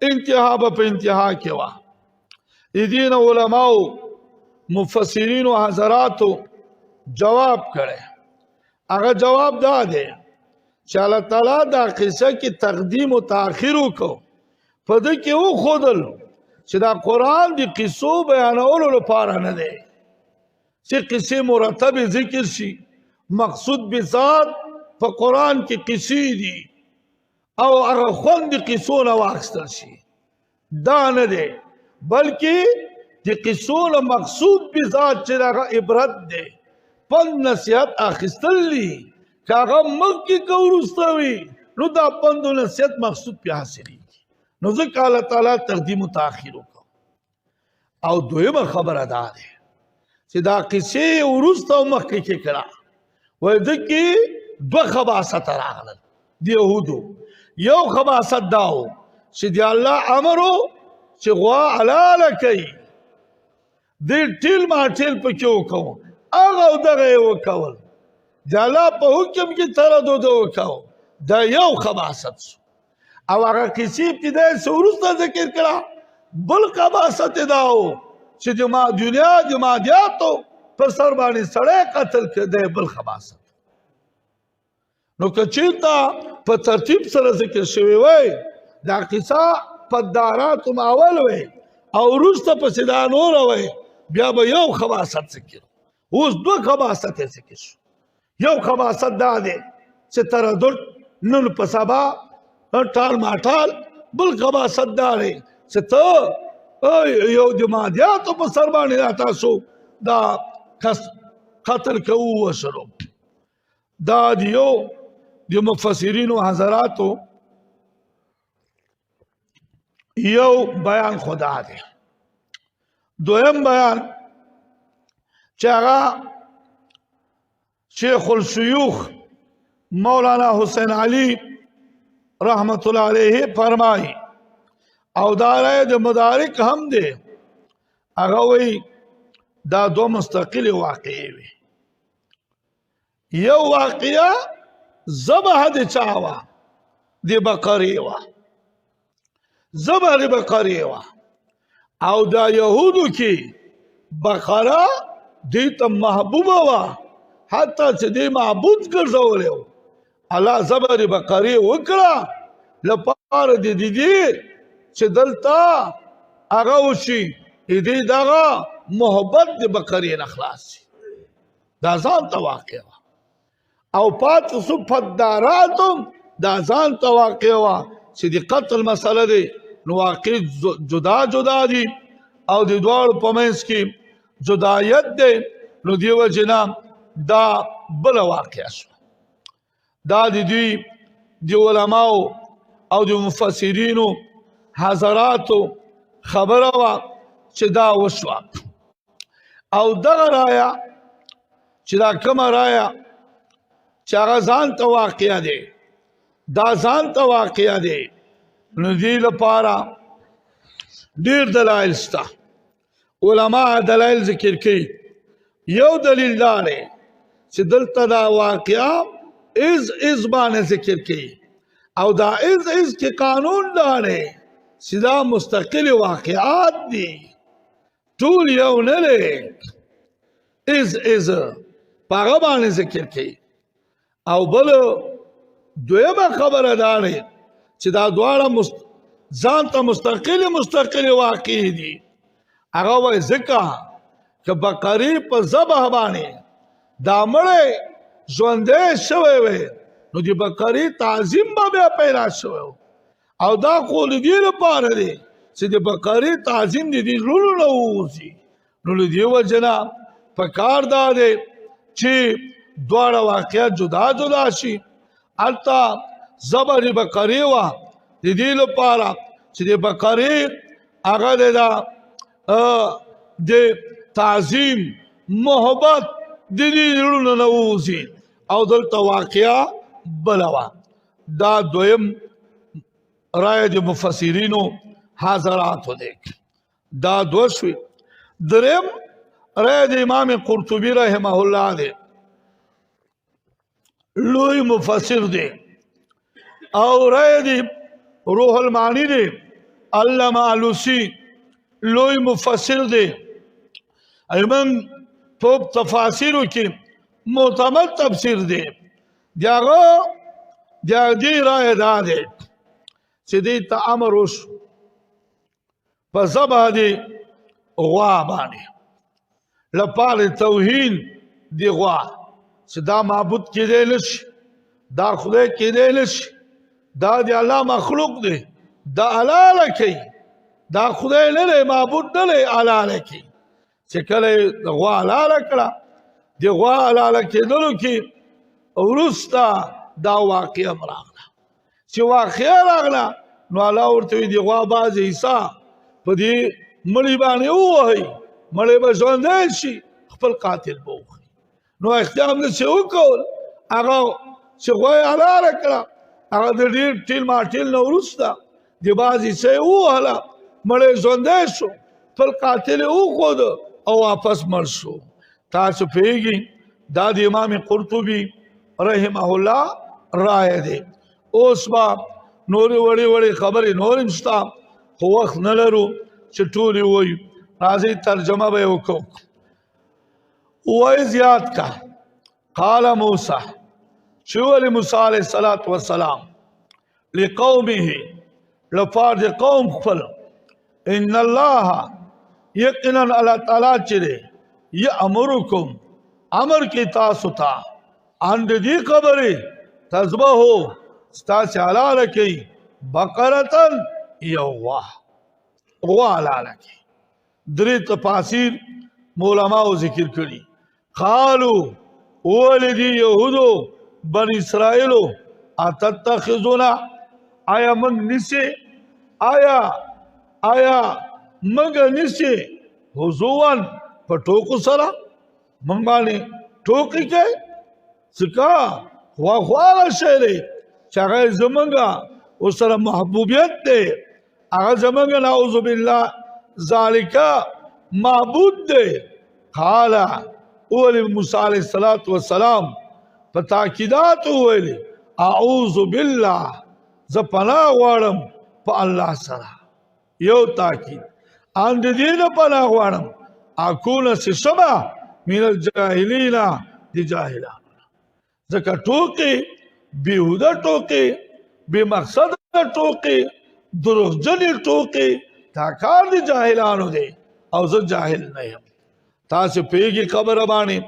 انتها به په انتها کې وه. د دې نه علماو مفسرینو حضراتو جواب کړی. هغه جواب دا دی چې الله تعالی دا قصه کې تقدیم او تاخیر وکړو، په دې کې وښودل چې دا قرآن د قصو بیانولو لپاره نه دی چې قصې مرتبې ذکر شي. مقصود بذات په قرآن کې قصې دي او هغه خوند د قصو نه واخیستل شي، دا نه دی، بلکې د قصو نه مقصود بذات چې هغه عبرت دی، پند نصیحت اخیستل دي. که هغه مخکې که وروسته وي نو دا پند و نصیحت مقصود پرې حاصلېږي. نو ځکه الله تعالی تقدیم و تاخیر وکړ. او دویمه خبره دا ده چې دا قصې وروسته او مخکې کې کړه، وایي ده کې دوه خباثت راغلل د یهودو. یو خباثت دا و چې د الله امر و چې غوا حلاله کوي، دې ټیل ما ټیل پکې وکړو، هغه او دغه یې وکول، د الله په حکم کې تردد وکړو، دا یو خباثت شو. او هغه قصې ابتدای څه وروسته ذکر کړه. بل خباثت دا و چې د ما دنیا د مادیاتو پر سر باندې سړی قتل کړ، دی بل خباثت. نو که چېرته په ترتیب سره ذکر شوی وای، دا قصه په دارات اول وای او وروسته پسې دا نوره وای، بیا به یو خباثت ذکر. اوس دوه خباثت ذکر شو. یو خباثت دا دی چې تردد نن په سبا ټال ماټال، بل خباثت دا دی چې ته یو د مادیاتو په سر باندې دا تاسو دا کس قتل کوو وشلو. دا د یو د مفسرینو حضراتو یو بیان خدا دی. دویم بیان چې هغه شیخ الشیوخ مولانا حسین علی رحمت الله علیه فرمایي، او دا رائے د مدارک هم دی، هغه وایي دا دوه مستقلې واقعې وې. یو واقعه ذبح د چا وه؟ د بقرې وه، ذبح د بقرې وه. او دا یهودو کې بقره دوی ته محبوبه وه، حتی چې دوی معبود ګرځولی و. الله ذبح د بقرې وکړه لپاره د دې چې دلته هغه وشي، دې دغه محبت د بقرې نه خلاص شي. دا ځان ته واقع وه. او پاتې شو فداراتم، دا ځان ته واقع وه چې د قتل مسله دی، نو واقع جدا جدا دي او د دواړو په منځ کې جدایت دی. نو دې وجې نه دا بله واقع شوه. دا د دوی د علماو او د مفسرینو حضراتو خبره وه چې دا وشوه. او دغه رایه چې دا کومه رایه چې هغه ځان ته واقع دی، دا ځان ته واقع دی، نو دې لپاره ډېر دلایل شته. علما دلایل ذکر کوي. یو دلیل دا دی چې دلته دا واقعه از از باندې ذکر کوي، او دا از از کې قانون دا دی چې دا مستقل واقعات دي، ټول یو نه دی. از از په هغه باندې ذکر کوي. او بل دویمه خبره دا دی چې دا دواړه ځان ته مستقل مستقل واقع دي. هغه وایي ځکه که بقرې په ذبح باندې دا مړی ژوندی شوی وی، نو د بقرې تعظیم به بیا پیدا شوی و. او دا خو د دې لپاره دی چې د بقرې تعظیم د دې زړونو نه ووځي. نو له دې وجې نه پکار دا دی چې دواړه واقعات جدا جدا شي. هلته ذبح د بقرې وه د دې لپاره چې د بقرې هغه دی دا د تعظیم محبت د دې زړونو نه ووځي، او دلته واقعه بله وه. دا دویم رائے د مفسرینو حضراتو دی. دا دوه شوې. دریم رائے د امام قرطبي رحمه الله دی، لوی مفسر دی، او رائے دی روح المعانی دی علامه علوسی لوی مفسر دی. ایمن په تفاسیرو کې معتمد تفسیر دی. دغه د دې رائے دا دی چې دې ته امر وشو په ذبح دی غوا باندې لپاره توهین دی غوا، چې دا معبود کېدی نه شي، دا خدای کېدی نه شي، دا د الله مخلوق دی، دا حلاله کوي، دا خدای نه دی، معبود نه دی، حلاله کوي. چې کله یې د غوا حلاله کړه، د غوا حلاله کېدلو کې وروسته دا واقعه هم راغله. چې واقعه راغله نو الله ورته وایي د غوا بعضې حصه په دې مړي باندې ووهئ، مړی به ژوندی شي، خپل قاتل به وخوري. نو اختیار نه چې وکول، هغه چې غوا یې حلاله کړه، هغه د ډېر ټیل ماټیل نه وروسته د بعضې حصه یې ووهله، مړی ژوندی شو، خپل قاتل یې وښود او واپس مړ شو. تاسو پوهېږئ دا د امام قرطبي رحمه الله رائے دی. اوس به نورې وړې وړې خبرې نورې هم شته، خو وخت نه لرو چې ټولې ووایو. راځئ ترجمه به یې وکړو. وایي زیات کا قال موسی، چې ویلي موسی علیه الصلاة والسلام لقومه لپاره د قوم خپل، ان الله یقینا الله تعالی چې دی یامرکم امر کوي تاسو ته ان د دې خبرې تذبحو ستاسې حلاله کوي بقرة یو غوا، غوا حلاله کوي. درې تفاسیر علماو ذکر کړي. قالو وویل دي یهودو بني اسرائیلو اتتخذونا، آیا موږ نیسې، آیا موږ نیسې هزوا په ټوکو سره، موږ باندې ټوکې کوي؟ ځکه غوا خو هغه شی دی چې هغه زموږ ورسره محبوبیت دی، هغه زموږ نعوذ بالله ذالک معبود دی. قال وویل موسی علیه الصلاة والسلام په تاکیدات وویل اعوذ بالله، زه پناه غواړم په الله سره. یو تاکید ان د دې نه پناه غواړم اکونه څه شمه من الجاهلین د جاهلانو، ځکه ټوکې بېهوده ټوکې، بې مقصده ټوکې، دروغجنې ټوکې دا کار د جاهلانو دی او زه جاهل نه یم. تاسې پوهېږئ خبره باندې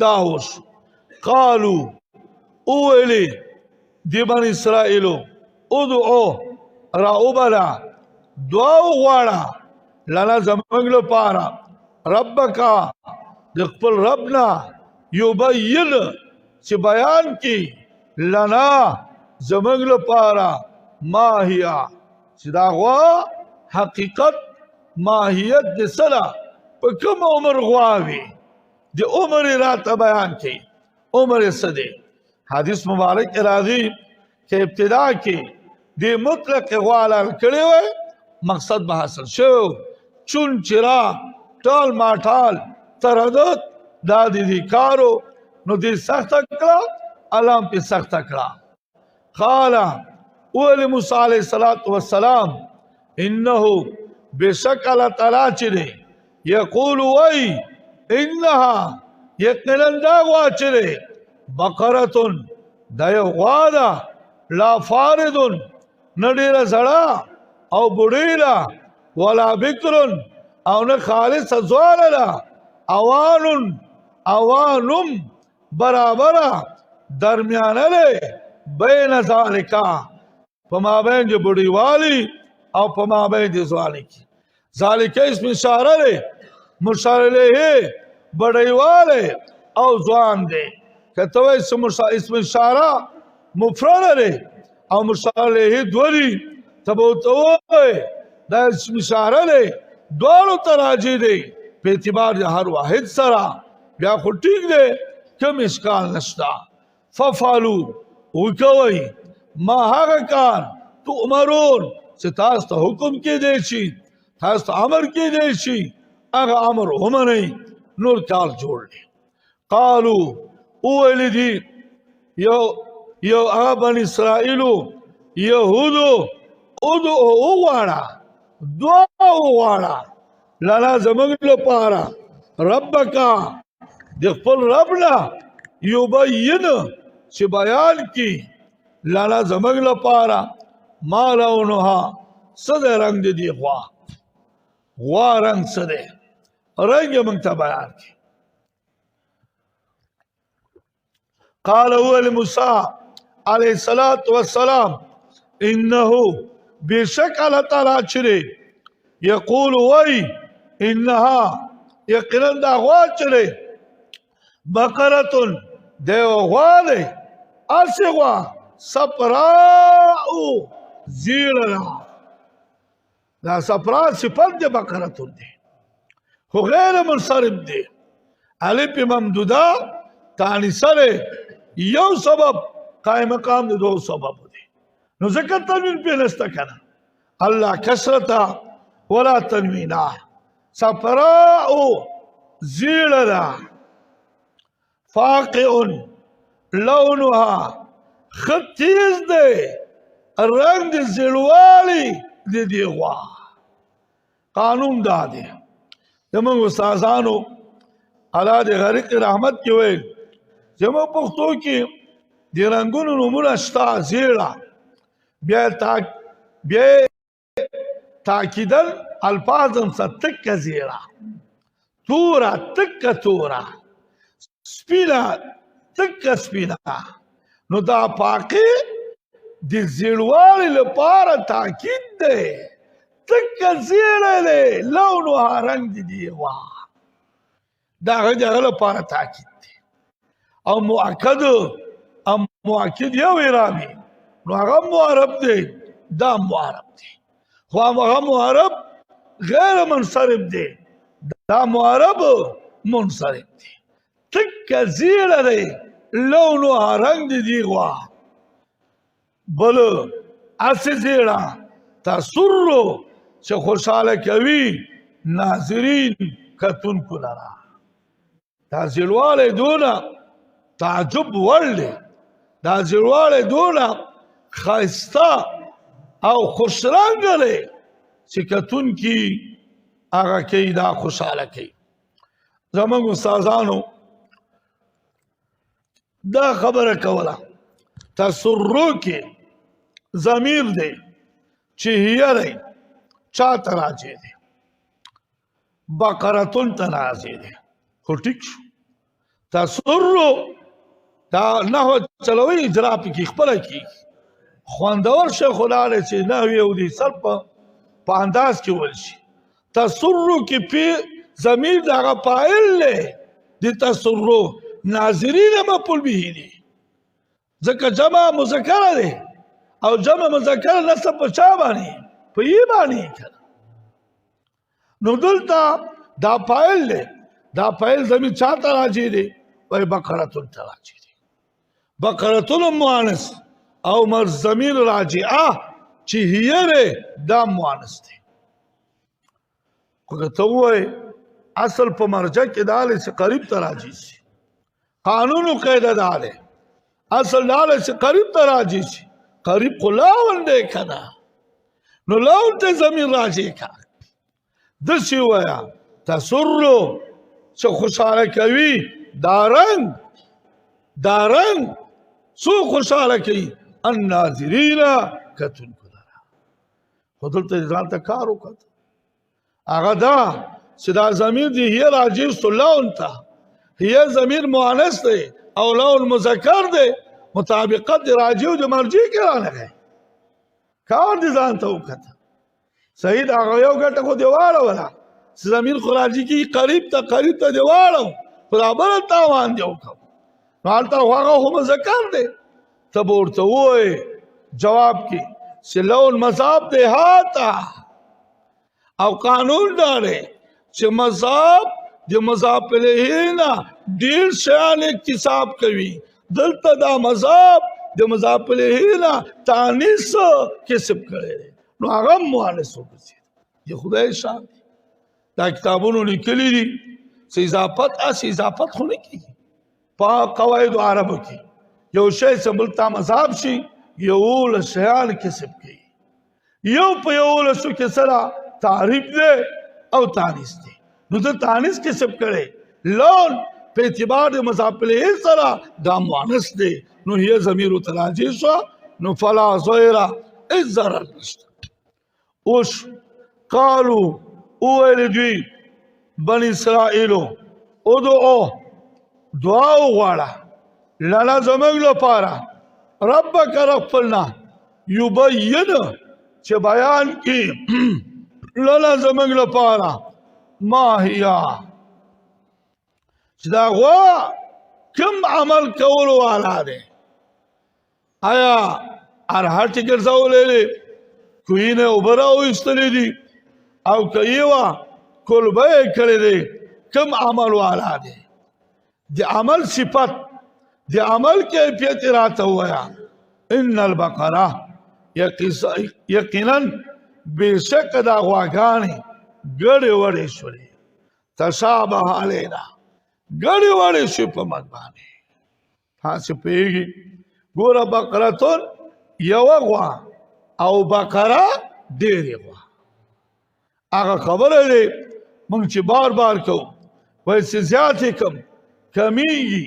دا وشو. قالو وویلې دې بني اسرائیلو ادعو راوبله دعا وغواړه لنا زموږ لپاره ربک د خپل رب نه یبین چې بیان کړي لنا زموږ لپاره ما هي، چې دا غوا حقیقت ماهیت د څه ده، په کوم عمر غوا وي، د عمر یې راته بیان کړي، عمر یې څه دی. حدیث مبارک کې راځي چې ابتدا کې د مطلق غوا حلال کړې وای مقصد به حاصل شوی، چون چرا ټال ماټال تردد دا د دې کارو نو دې سخته کړه، الله هم پې سخته کړه. قال وویل موسی علیه الصلاة والسلام انه بشک الله تعالی چې دی یقول وایي انها یقینا دا غوا چې دی بقرة دا یو غوا ده لا فارض نه ډېره زړه او بوډۍ ده، ولا بکر او نه خالصه ځوانه ده، اوان اوانم برابره درمیانه دی بین ذالک په مابین د بوډیوالي او په مابین د ځواني کې. ذالک اسم اشاره دی، مشار الیه بډیوالی او ځوان دی. که ته وایې اسم اشاره مفرده دی او مشار الیه دوه دي، ته به ورته ووایې دا اسم اشاره دی، دواړو ته راجع دی په اعتبار د هر واحد سره، بیا خو ټیک دی، کوم اشکال نشته. ففعلو وکوئ ما هغه کار تؤمرون چې تاسو ته حکم کېدی شي، تاسو ته امر کېدی شي، هغه امر ومنئ، نور کار جوړ دی. قالو وویل دي یو هغه بني اسرائیلو یهودو ادعو وغواړه، دعا وغواړه لنا زموږ لپاره ربک د خپل رب نه یبین چې بیان کړي لنا زموږ لپاره ما لونها څه دی رنګ د دې غوا، غوا رنګ څه دی، رنګ یې موږ ته بیان کړي. قال هو لموسى عليه الصلاة والسلام إنه بشك الله تعالی چرې یقول وای إنها یقینا دا غوا چرې بقرة دی غوا دی، هسې غوا صفراء زیړه ده، دا صفراء صفت دی بقرة دی خو غیر منصرف دی، الف ممدوده تانیثه دی، یو سبب قائم مقام دی، دوه سبب دی، نو ځکه تنوین پرې نشته که نه. الله کسرته ولا تنوینا، صفراء زیړه ده، فاقع لونها ښه تیز دی، رنگ د زیړوالي د دې غوا. قانون دا دی. زموږ استادانو الله دې غریق رحمت کې ویل چې موږ پښتو کې د رنګونو نومونه شته، زیړه بیا بیا تاکیدن الفاظ هم څه تکه زیړه، توره تکه توره، سپینه تکه سپینه. نو دا پاکي د زیړوالي لپاره تاکید دی، تکه زیړه دی، لونها رنګ دی دی غوا، دا هغه د هغه لپاره تاکید دی. او مؤکد او مؤکد یو اعرابي، نو هغه معرب دی، دا معرب دی، خو هغه معرب غیر منصرف دی، دا معرب منصرف دی. تکه زیړه دی، لونها رنګ دی دی غوا. بل هسې زیړه تسر چې خوشحاله کوي ناظرین کتونکو لره. دا زیړوالی دونه تعجب وړ دی، دا زیړوالی دونه ښایسته او خوشرنګه دی چې کتونکي هغه کوي، دا خوشحاله کوي. زموږ استادانو دا خبره کوله، تسرو کې ضمیر دی چې هي دی، چا ته راجع دی؟ بقرتون ته راجع دی. خو ټیک شو، تسرو دا نحو چلوي، اجرا پکې خپله کېږي. خوندور شی خو دا دی چې نحوې او د سر په انداز کې ویل شي. تسرو کې پی ضمیر د هغه فاعل دی، د تسرو ناظرین مفعول به دي، ځکه جمع مذکره دی او جمع مذکره نصب په چا باندې؟ په یې باندې کړه. نو دلته دا فاعل دی، دا فاعل ضمیر چا ته راجع دی؟ وایي بقرتون ته راجع دی. بقرتون مؤنث او ضمیر راجعه چې هي دی دا مؤنث دی. خو که ته ووایې اصل په مرجع کې دا دی چې قریب ته راجع شي، قانون او قاعده دا دی، اصل دا دی چې قریب ته راجع شي، قریب خو لون دی که نه، نو لون ته ضمیر راجع کړه. داسې ووایه تسرو چې خوشحاله کوي دا رنګ، دا رنګ څو خوشحاله کوي؟ الناظرین کتونکو لره. خو دلته یې ځان ته کار وکړ، هغه دا چې دا ضمیر دی هي راجع سو لون ته، هي ضمیر مؤنث دی او لون مذکر دی، مطابقت د راجع او د مرجع کې رانغی. کار دې ځان ته وکړه. صحیح ده، هغه یو ګټه خو دې واړوله چې ضمیر خو راجع کېږي قریب ته، قریب ته دې واړو، خو دا بل تاوان دې وکړو. نو هلته خو هغه خو مذکر دی، ته به ورته ووایې جواب کې چې لون مذاب دی هاته، او قانون دا دی چې مذاب د مذاب الیه نه ډېر شیان اکتساب کوي. دلته دا مذاب د مذاب الیه نه تانیث کسب کړی دی، نو هغه هم مؤنث وګرځېد. د خدای شان دی. دا کتابونو لیکلي دي چې اضافت هسې اضافت خو نه کېږي په قواعدو عربو کې. یو شی چې بل ته مذاب شي 11 شیان کسب کوي، یو په 11 کې سره تعریف دی او تانیث دی. نو د تانیث کسب کړی لون په اعتبار د مضاف الیه سره دا مؤنث دی، نو هي ضمیر ته راجع شوه، نو فلا ضیر، هېڅ ضرر نشته. اوس قالو وویل دوی بني اسرائیلو ادعو دعا وغواړه لنا زموږ لپاره ربک رب خپلنا یبین چې بیان کړي لنا زموږ لپاره ما هي، چې دا غوا کوم عمل کولو والا دی. آیا ارهټ ګرځولی دی، کوهي نه اوبه راویستلې دي، او که یې وه کلبه یې کړې دی، کوم عمل والا دی؟ د عمل صفت، د عمل کیفیت یې راته ووایه. ان البقره یقینا بېشکه دا غواګانې ګډې وډې شولې، تشابه علینا، ګډې وډې شوې په موږ باندې. تاسې پوهېږئ، ګوره بقرتون یوه غوا او بقره ډېرې غوا. هغه خبره دی مونږ چې بار بار کوو، وایي چې زیاتې کم کمیږي،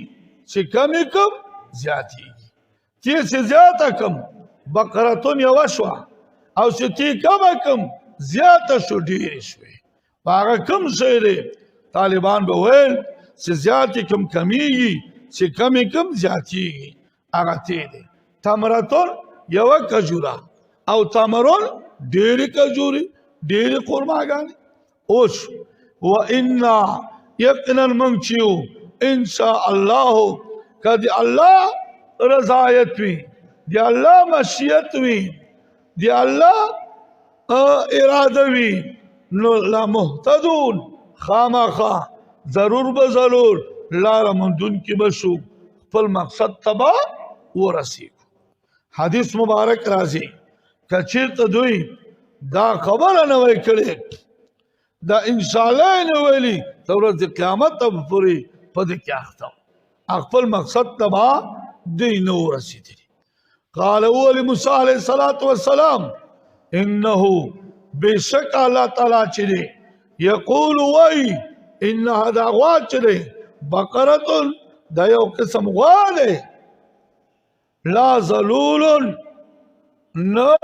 چې کمې کم زیاتېږي. تی چې زیاته کم بقرتون یوه شوه، او چې تی کمه کم زیاته شو، ډېرې شوې. هغه کم شی دی؟ طالبان به ویل چې زیاتې کم کمیږي، چې کمې کم زیاتېږي. هغه تی دی. تمرتون یوه کجوره او تمرون ډېرې کجورې، ډېرې قرماګانې. اوس وإنا یقینا موږ چې یو ان شاء الله، که د الله رضایت وي، د الله مشیت وي، د الله اراده وي، نو لمهتدون، خامخا ضرور به ضرور لاره موندونکي به شو، خپل مقصد ته به ورسېږو. حدیث مبارک راځي، که چېرته دوی دا خبره نه وای کړې، دا انشاءالله یې نه ویلي، تر ورځې قیامت ته به پورې په دې کې اخته وو، خپل مقصد ته به دوی نه ورسېدلي. قال وویل موسی علیه الصلاة والسلام انه بېشکه الله تعالی چې دی یقول وایي انها دا غوا چې دی بقرة، دا یو قسم غوا دی، لا ذلول، نه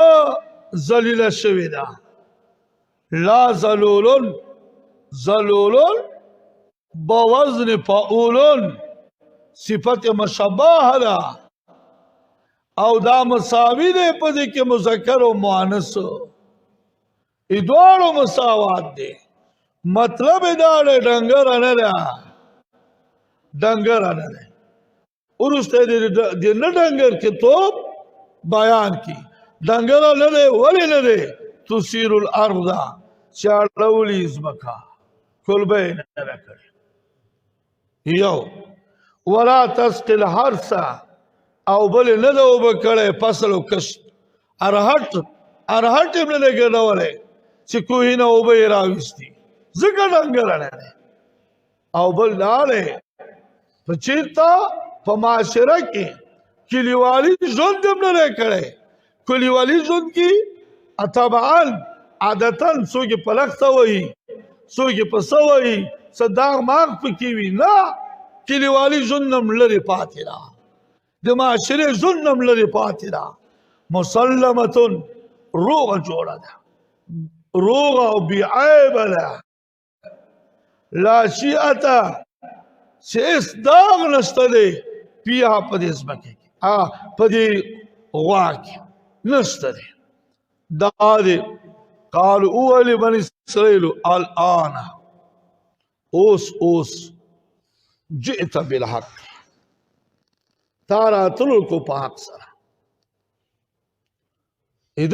ذلیله شوې ده. لا ذلول، ذلول بوزن فعول، صفت مشبه ده، او دا مساوی دی په دې کې مذکر او مؤنث، ای دواړو مساوات دی. مطلب دا دی ډنګره نه ده، ډنګره نه ده. وروسته د نه ډنګر کې توب بیان کی، ډنګره نه دی. ولې نه دی؟ تثیر الارض، چې اړولي ځمکه، کلبه یې نه ده کړې. یو ولا تسقي الحرث، او بل نه ده اوبه کړی فصل او کښت، ارهټ، ارهټ یې هم نه دی ګډولی چې کوهي نه اوبه یې راویستي، ځکه ډنګره نه دی. او بل دا دی په چېرته په معاشره کې کلیوالي ژوند هم نه دی کړی. کلیوالي ژوند کې طبعا عادتا څوک یې په لښته وهي، څوک یې په څه وهي، څه داغ ماغ پکې وي. نه، کلیوالي ژوند هم لرې پاتې ده، د معاشرې ژوند هم لرې پاتې ده. مسلمتون روغه جوړه ده، روغه او بې عیبه ده، لا شیعته چې هېڅ داغ نشته دی فیها په دې ځمکې کې، په دې غوا کې نشته دی. دا دی قالو وویل بني اسرائیل الآن، اوس اوس جئت بالحق، تا راتلو کو په حق سره.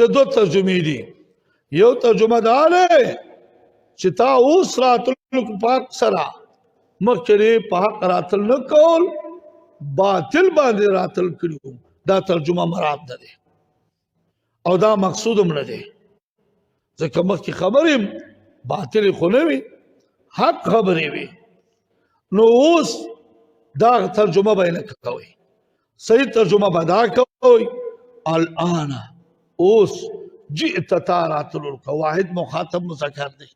د دوه ترجمې دي. یو ترجمه دا ده چې تا اوس راتلو کو په حق سره، مخکې دې په حق راتل نه کول، باطل باندې راتل کړي وو. دا ترجمه مراد نه دی او دا مقصود هم نه دی، ځکه مخکې خبرې باطلې خو نه وي، حق خبرې وي. نو اوس دا ترجمه به نه کوئ، صحیح ترجمه به دا کوئ الآن اوس جئت تا راتلو کو، واحد مخاطب مذکر دی،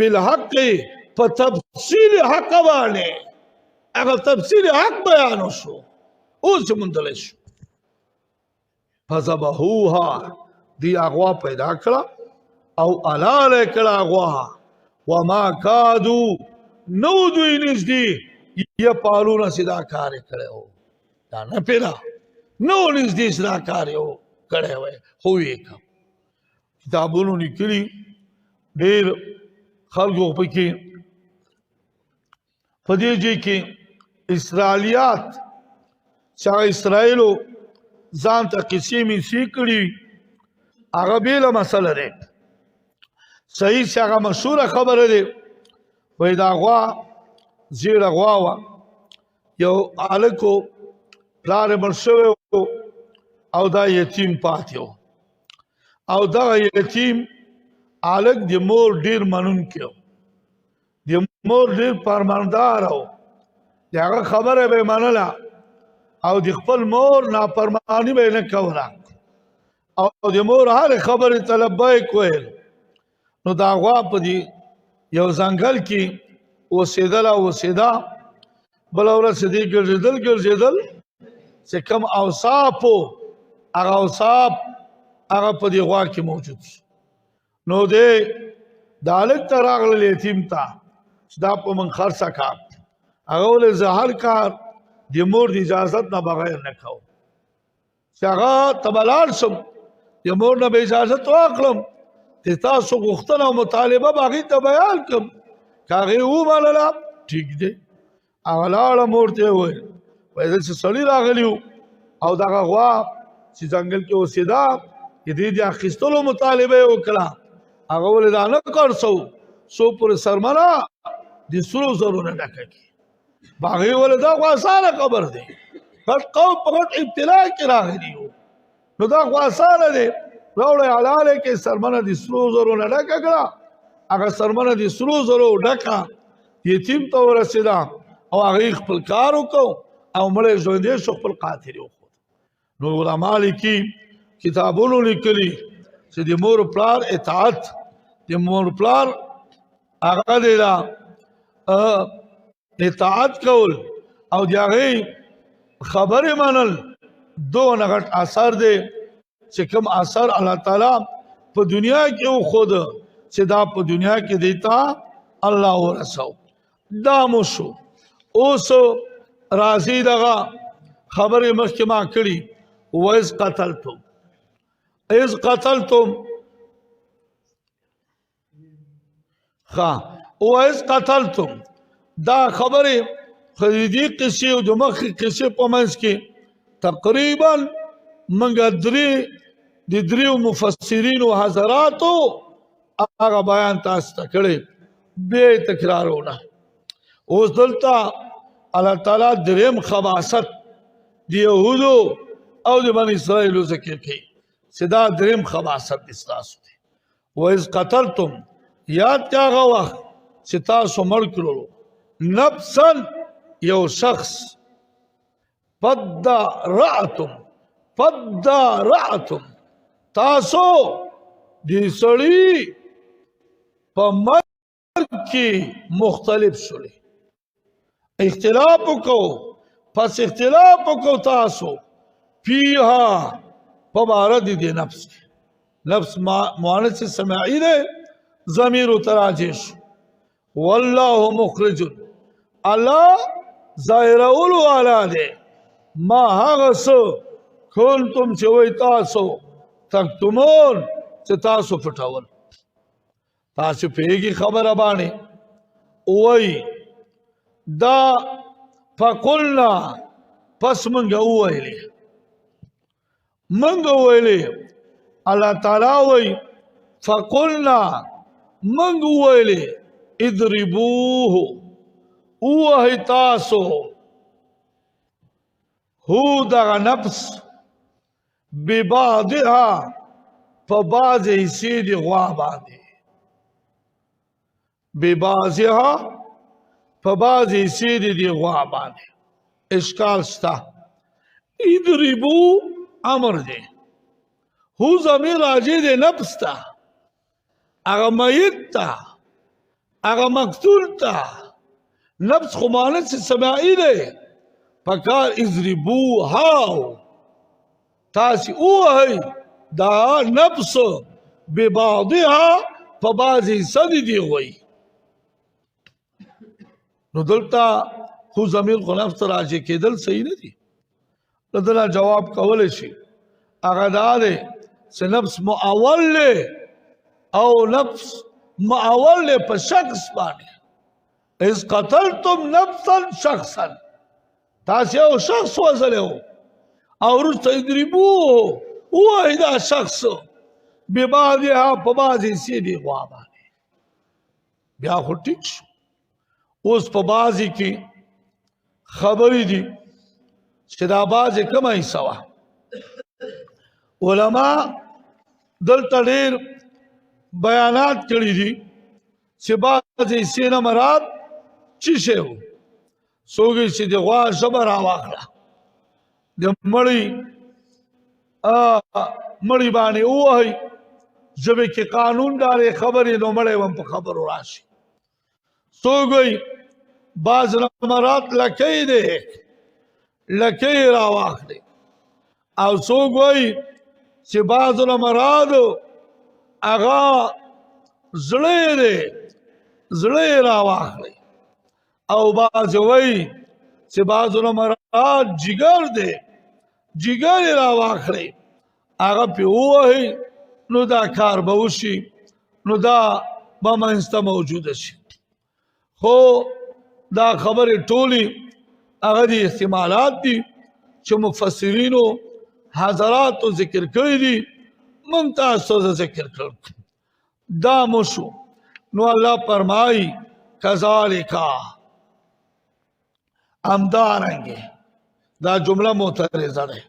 بالحق په تفصیل حق باندې، هغه تفصیل حق بیان شو، اوس یې موندلی شو. فذبحوها، دی اغوا پیدا کړه او حلاله کړه غوا. وما کادو، نو دوی نږدې یفعلون چې دا کار یې کړی و، دا نه پیدا نو نږدې چې دا کار یې کړی وای، خو یې کړ. کتابونو لیکلي ډېر خلکو پکې په دې ځای کې اسرائیلیات چې هغه اسرائیلو ځان ته قصې میسې کړي، هغه بېله مسله ده. صحیح چې هغه مشهوره خبره ده، وایي دا غوا زیړه غوا وه، یو هلک و، پلار یې مړ شوی و او دا یتیم پاتې و، او دغه یتیم هلک د مور ډېر منونکی و، د مور ډېر فرماندار و، د هغه خبره به یې منله او د خپل مور نافرماني به یې نه کوله. او د مور هر خبرې ته لبیک ویل. نو دا غوا په دې یو ځنګل کې اوسېدله اوسېده. بله ورځ چې دی ګرځېدل ګرځېدل، چې کوم اوصاف وو هغه اوصاف هغه په دې غوا کې موجود شو. نو دی د هلک ته راغلل، یتیم ته، چې دا په موږ خرڅه کا. هغه ولې زه هر کار د مور د اجازت نه بغیر نه کوم، چې هغه ته به لاړ شم، د مور نه به اجازت واخلم، د تاسو غوښتنه او مطالبه به هغې ته بیان کړم، که هغې ومنله ټیک دی. هغه لاړه مور ته یې وویل، وایي داسې سړي راغلي وو او دغه غوا چې ځنګل کې اوسېده د دې د اخیستلو مطالبه یې وکړه. هغه ولې دا نه خرڅوو څو پورې څرمنه د سرو زرو نه ډکه کړي. هغې ولې دا خو اسانه خبر دی، غټ قوم په غټ ابتلا کې راغلي وو، نو دا خو اسانه دی، راوړی حلاله کې څرمنه د سرو زرو نه ډکه کړه. هغه څرمنه د سرو زرو ډکه یتیم ته ورسېده او هغې خپل کار وکړو او مړی ژوندی شو، خپل قاتل یې وښود. نو علما لیکي، کتابونو لیکلي چې د مور پلار اطاعت، د مور پلار هغه دی دا اطاعت کول او د هغې خبرې منل دونه غټ اثر دی چې کوم اثر الله تعالی په دنیا کې وښود چې دا په دنیا کې دی ته الله ورسو. دا مو شو. اوس راځي دغه خبرې مخکې ما کړي، وإذ قتلتم، اذ قتلتم، ښه وإذ قتلتم، دا خبرې خو د دې قصې او د مخکې قصې په منځ کې تقریبا موږ درې د دریو مفسرینو حضراتو هغه بیان تاسو ته کړی، بیا یې تکرارونه. اوس دلته الله تعالی دریم خباست د یهودو او د بني اسرائیلو ذکر کوي چې دا دریم خباست د ستاسو دی. وإذ قتلتم، یاد کړه هغه وخت چې تاسو مړ کړلو نفسا یو شخص، فدارأتم، فدارأتم، تاسو د سړي په مرګ کې مختلف شولې، اختلاف وکړو. پس اختلاف وکړو تاسو فیها په باره د دې نفس کې. نفس مؤنث سماعي دی، ضمیر ته راجع شو. والله مخرج، الله ظاهرولو والا دی، ما هغه څه کنتم چې وایي تاسو تکتمون چې تاسو پټول. تاسو پوهېږي خبره باندې وایي دا. فقلنا، پس مونږ وویلې، مونږ وویلې، الله تعالی وایي فقلنا مونږ وویلې اضربوه، ووهئ تاسو هو دغه نفس ببعضها په بعضې حصې د غوا باندې، ببعضها په بعضې حصې د دې غوا باندې. اشکال شته، اضربو امر دی، هو ضمیر راجع دی نفس ته، هغه میت ته، هغه مقتول ته. نفس خو مؤنث سماعي دی، پکار اضربوها تاسې ووهئ دا نفس ببعضها په بعضې حصه د دې غویي. نو دلته خو ضمیر خو نفس ته راجع کېدل صحیح نه دي. دلته جواب کولی شي، هغه دا دی چې نفس مؤول دی او نفس مؤول دی په شخص باندې. اذ قتلتم نفسا شخصا، تاسې یو شخص وژلی و او وروسته اضربوه، ووهئ دا شخص ببعضها په بعضې حصې دې غوا باندې. بیا خو ټیک شو. اوس په بعضې کې خبرې دي چې دا بعضې کومه حصه وه. علما دلته ډېر بیانات کړي دي چې بعضې حصې نه مراد څه شی و. څوک چې د غوا ژبه راواخله، د مړي مړی باندې ووهئ، ژبې کې قانون دارې خبرې نو مړی هم په خبرو راشي. څوک وایي بعض نمرات لکۍ دی، لکۍ راواخلي، او څوک وایي چې بعض نمرات هغه زړه دی، زړه یې راواخلي، او بعض وایي چې بعض نمرات جګر دی، جګر یې راواخلي، هغه پې ووهي نو دا کار به وشي، نو دا به منځته موجوده شي. خو دا خبرې ټولې هغه دي احتمالات دي چې مفسرینو حضراتو ذکر کړي دي، مونږ تاسو ته ذکر کړل. دا مو شو. نو الله فرمایي کذالک، همدارنګې دا جمله معترضه ده،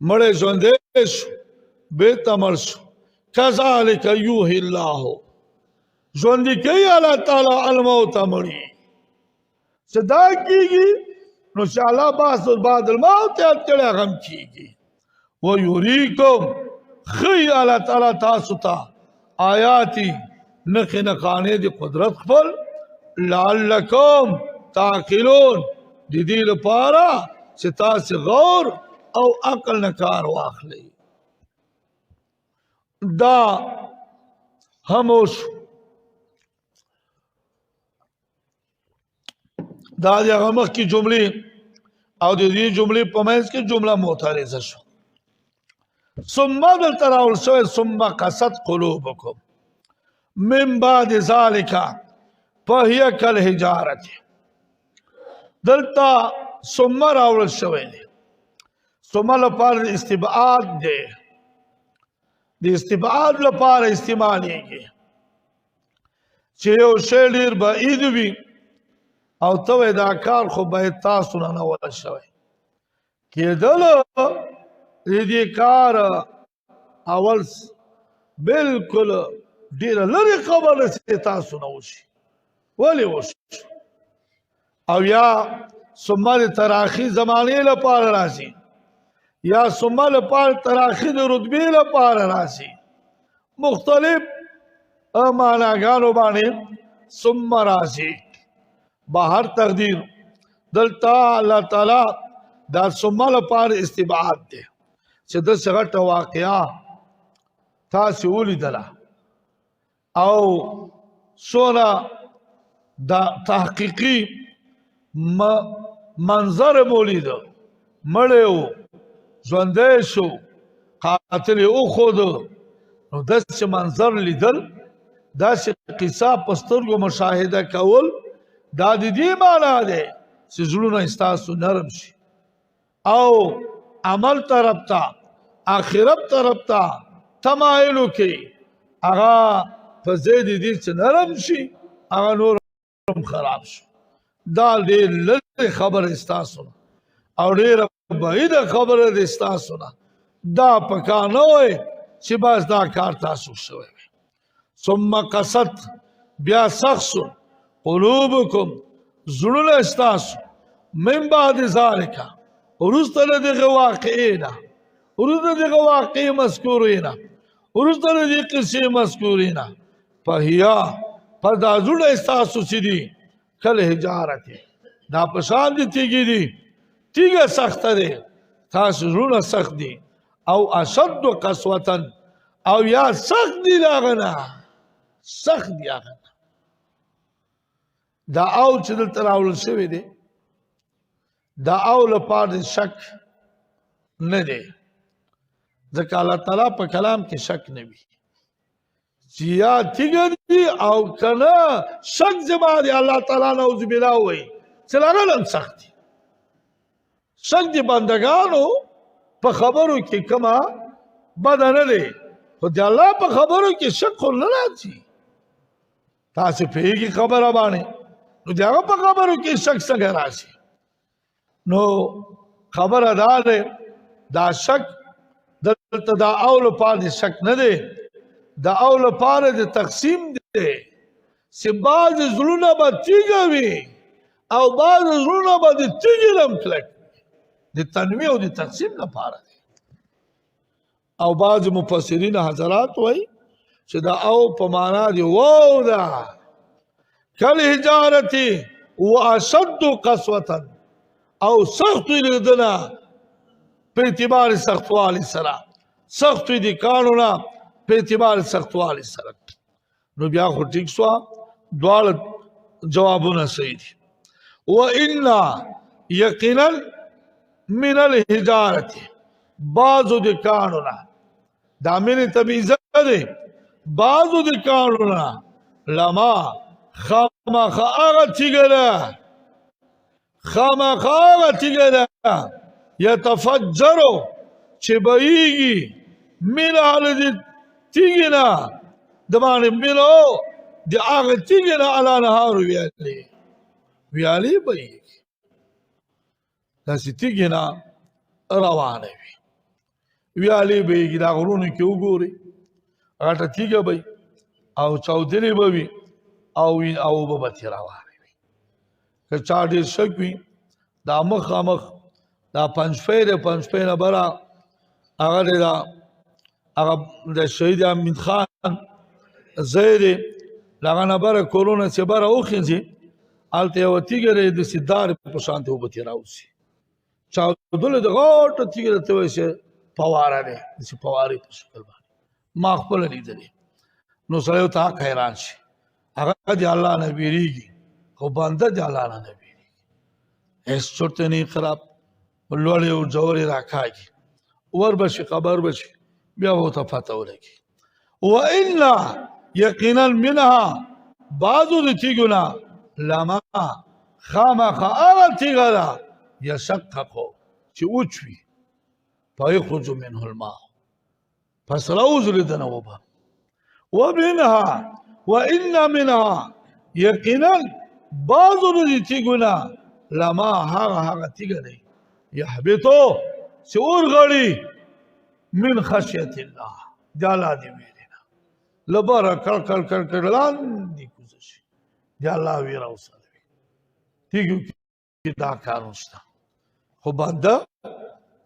مړی ژوندی شو بیرته مړ شو. کذالک یوحي الله، ژوندی کوي الله تعالی الموت مړي. چې دا کېږي نو چې الله بعث بعد الموت یاد کړی هغه هم کېږي. ویریکم، ښیي الله تعالی تاسو ته آیاتي نښې نښانې د قدرت خپل، لعلکم تعقلون، د دې لپاره چې تاسې غور او عقل نه کار واخلئ. دا هم وشو. دا د هغه مخکې جملې او د دې جملې په منځ کې جمله معترضه شوه. ثم دلته راوړل شوی ثم قست قلوبکم من بعد ذلک فهي کالحجارة. دلته ثم راوړل شوی دی، ثم لپاره استبعاد دی، د استبعاد لپاره استعمالېږي چې یو شی ډېر بعید وي او ته وایې دا کار خو باید تاسو نه نه وای شوی، کېدل د دې کار اول بالکل ډېره لرې خبره چې تاسو نه وشي، ولې وشي؟ او یا ثم د تراخي زمانې لپاره راځي، یا ثم لپاره تراخي د رتبې لپاره راځي، مختلف معناګانو باندې ثم راځي. بهر تقدیر دلته الله تعالی دا ثم لپاره استبعاد دی چې داسې غټه واقعه تاسې ولیدله او څونه دا تحقیقي منظر مو ولید، مړی و، ژوندی شو، قاتل یې وښود، نو داسې منظر لیدل، داسې قصه په سترګو مشاهده کول، دا د دې معنا دی چې زړونه ستاسو نرم شي او عمل طرف ته، آخرت طرف ته تمایل وکړي. هغه په ځای د دې چې نرم شي هغه نور هم خراب شو. دا ډېر لرې خبره ستاسو نه او ډېره بعیده خبره ده ستاسو نه، دا پکار نه وای چې بس دا کار تاسو شوی وي. ثم قست، بیا سخت شو، قلوبکم، زړونه ستاسو، من بعد ذلک، وروسته له دغه واقعې نه، وروسته دغه واقعې مذکورې نه، وروسته له دې قصې مذکورې نه، فهیا، پس دا زړونه ستاسو چې دي کالحجارة، دا په شان د تیږې دي، تیږه سخته دی، تاسو زړونه سخت دي، او اشد قسوة، او یا سخت دي د هغه نه، سخت دي هغه نه. دا او چې دلته راوړل شوی دی دا او لپاره د شک نه دی، ځکه الله تعالی په کلام کې شک نه وي چې یا تیږه دي او که نه شک زما دی، الله تعالی نعوذ بالله وایي چې له هغه نه هم سخت دي. شک د بندګانو په خبرو کې کومه بده نه دی، خو د الله په خبرو کې شک خو نه راځي. تاسې پوهېږي خبره باندې، نو د هغه په خبرو کې شک څنګه راشي؟ نو خبره دا ده، دا شک دلته دا او لپاره د شک نه دی، دا او لپاره د تقسیم دی چې بعضې زړونه به تیږه وي او بعضې زړونه به د تیږې نه هم کلک وي، د تنویع او د تقسیم لپاره دی. او بعض مفسرین حضرات وایي چې دا او په معنا دی واو ده، کل حجارتی و اشد قسوة، او سخت لیدنه په اعتبار سختوالي سره، سخت دي کانو نه په اعتبار سختوالي سره. نو بیا خو ټیک شوه، دواړه جوابونه صحیح دي. وان یقینا من الحجارت، بعضو د کانو نه، دا من تبعیضه دی، بعضو د کانو نه لما خامخا هغه تیږه ده، خامخا هغه تیږه ده یتفجرو چې بهیږي من هغه د تیږې نه، د باندې منو د هغه تیږې نه الانهار ویالې، ویالې بهیږي، داسې تیږې نه روانه وي، ویالې بهیږي. دا غرونو کې وګورئ، غټه تیږه به وي او چاودلې به وي او اوبه به ترې روانې وي. که چا ډېر شک وي، دا مخامخ دا پنجپی دی، پنجپی نه بره هغه دی، دا هغه د شهید امین خان ځای دی، له هغه نه بره کورونه چې بره وخېژي، هلته یوه تیږه دی، داسې دارې په شان ته اوبه ترې راوځي. چاودلې د غټه تیږه ده، ته وایې چې فواره دی، داسې فوارې په شکل باندې ما خپله لیدلې. نو سړی ورته حق حیران شي، هغه د الله نه وېرېږي، خو بنده د الله نه نه وېرېږي، هېڅ چرته نه خراب لوړې او ژورې راکاږي، ور به شي، خبر به شي، بیا به ورته پته ولګي. وإلا یقینا منها، بعضو د تیږو نه لما خامخا هغه تیږه ده یشققو چې وچ وي، فیخرج منه الماء، پس راوځي دنه اوبه. ومنها وإن منها یقینا بعضو د تیږو نه لما هغه هغه تیږه دی یحبطو چې اورغړي من خشیت الله، د الله د ویرې نه له بره کړ کړ کړ کړ لاندې کوزه شي، د الله ویره ورسره وي. تیږو کې دا کار نشته، خو بنده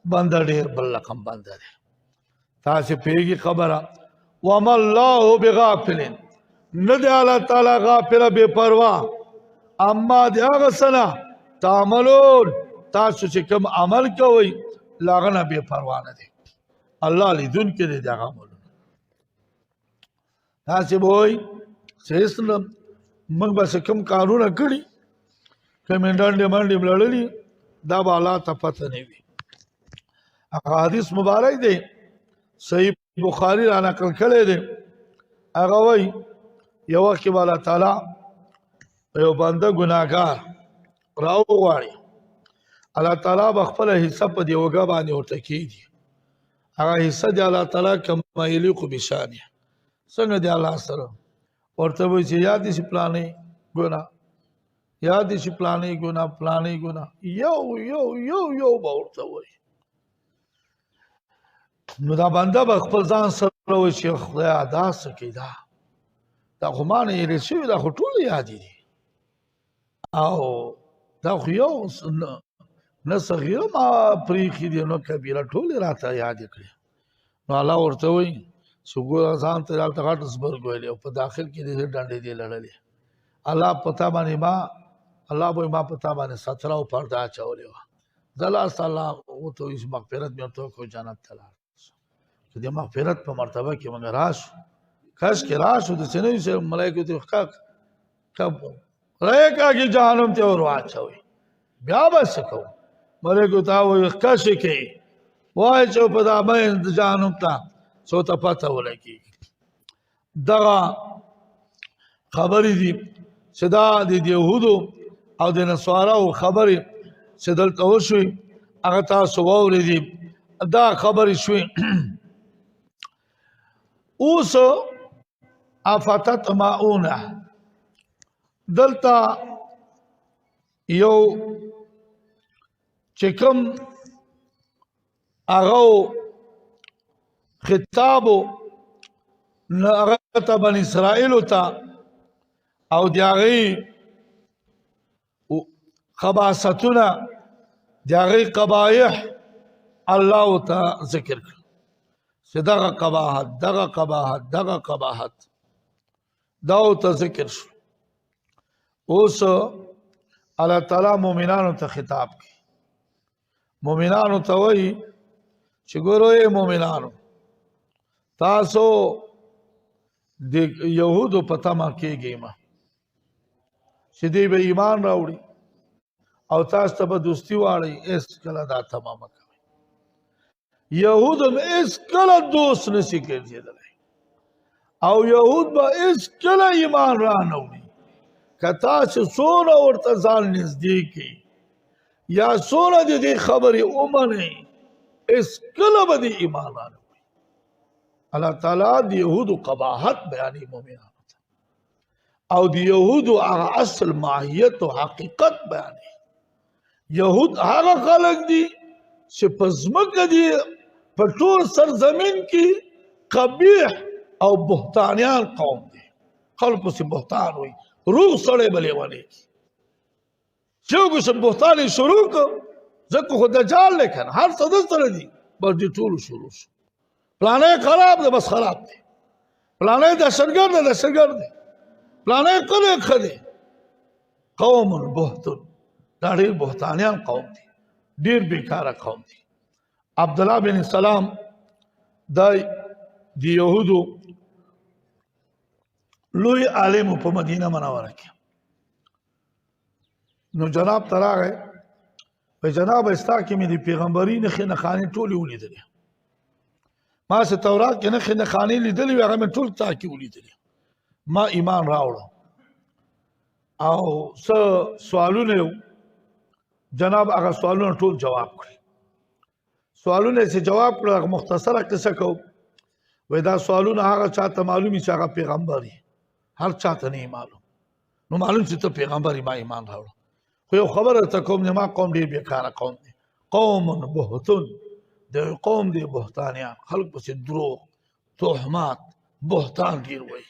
بنده ډېر بل رقم بنده دی. تاسې پوهېږي خبره. وما الله بغافل، نه دی الله تعالی غافله بې پروا، اما د هغه څه نه تعملون، تاسو چې کوم عمل کوئ له هغه نه بې پروا نه دی، الله لیدونکی دی د هغه عملونه. تاسې به وایئ چې هېڅ نه، موږ به څه کوم کارونه کړي، کومې ډنډې منډې لړلي، دا به الله ته پته نه وي. هغه حدیث مبارک دی، صحیح بخاری را نقل کړی دی، هغه وایي یو وخت کې به الله تعالی یو بنده ګناهګار راوغواړي، الله تعالی به خپله حصه په دې اوږه باندې ورته کېږدي، هغه حصه د الله تعالی کما یلیق بشانه، څنګه د الله سره ورته وایي چې یاد دې شي پلانې ګناه، یاد دې شي پلانې ګناه، پلانې ګناه، یو یو یو یو به ورته وایي. نو دا بنده به خپل ځان سره وایي چې خدایه دا څه کوي، دا خو ما نه هېرې شوي، دا خو ټول یادې دي، او دا خو یو نه صغیره ما پرېښي دي نه کبیره، ټولې راته یادې کړې. نو الله ورته وایي چې ګوره ځان ته دلته غټ زبرګ ویلی او په داخل کې دې ډنډې دې لړلې، الله په تا باندې ما، الله به ما په تا باندې ستره او پرده اچولې وه، زه لاس الله ورته وایي چې مغفرت مې ورته وکړو، جنت ته لاړ شم. چې د مغفرت په مرتبه کې موږ راشو، کش کې راشو، داسې نه وي چې ملایکو ته کب رای کاږي جهنم ته ور واچوي، بیا به څه کوو؟ ملایکو ته وایي کش کې وایي چې په دا باندې جهنم ته څو ته پته ولګېږي. دغه خبرې دي چې دا د یهودو او د نصاراو خبرې چې دلته وشوې هغه تاسو واورېدې، دا خبرې شوې. اوس افتطمعون، دلته یو چې کوم هغه خطاب نو هغه ته بني اسرائیلو ته او د هغې خباستونه د هغې قبایح الله ته ذکر کړ. چې دغه قباحت، دغه قباحت، دغه قباحت دا ته ذکر شو. اوس الله تعالی مؤمنانو ته خطاب کوي. مؤمنانو ته وایي چې ګورئ مؤمنانو، تاسو د یهودو په تمه کېږئ مه چې دوی به ایمان راوړي او تاسو ته به دوستي واړئ. هېڅکله دا تمه مه کوئ. یهود هم هېڅکله دوست نشي ګرځېدلی او یهود به هېڅکله ایمان را نه وړي. که تاسو څونه ورته ځان نږدې کړئ یا څونه د دې خبرې ومنئ، هېڅکله به دې ایمان را نه وړي. الله تعالی د یهودو قباحت بیانوي مؤمنانو ته او د یهودو هغه اصل ماهیت او حقیقت بیانوي. یهود هغه خلک دي چې په ځمکه دي، په ټول سرزمین کې قبیح او بهتانیان قوم دي. خلکو پسې بهتان وایي، روغ سړی به لیونی کړي. چې وګورئ بهتان یې شروع کړ، ځکه خو دجال دی که نه، هر څه ده سره دي، بس دې ټولو شروع شو. پلانی خراب دی، بس خراب دی. پلانی دهشتګرد دی، دهشتګرد دی. پلانی ښه دی، ښه دی. قوم بهتون، دا ډېر بهتانیان قوم دي، ډېر بیکاره قوم دي. عبدالله بن سلام دا د یهودو لوی عالم په مدینه منوره کې. نو جناب ته راغی، وایي جناب ستا کې مې د پیغمبري نښې نښانې ټولې ولیدلې. ما چې تورات کې نښې نښانې لیدلې وې، هغه مې ټول تا کې ولیدلې. ما ایمان راوړو او څه سوالونه یې جناب هغه سوالونه ټول جواب کړل. سوالونه یې چې جواب کړل، هغه مختصره قصه کوم. وایي دا سوالونه هغه چاته معلوم چې هغه پیغمبر وي، هر چاته نه معلوم. نو معلوم چې ته پیغمبر یې، ما ایمان راوړو. خو یو خبره درته کوم، زما قوم ډېر بېکاره قوم دی. قوم بهتون، د قوم دی بهتانیان، خلک پسې دروغ، تهمت، بهتان ډېر وایي.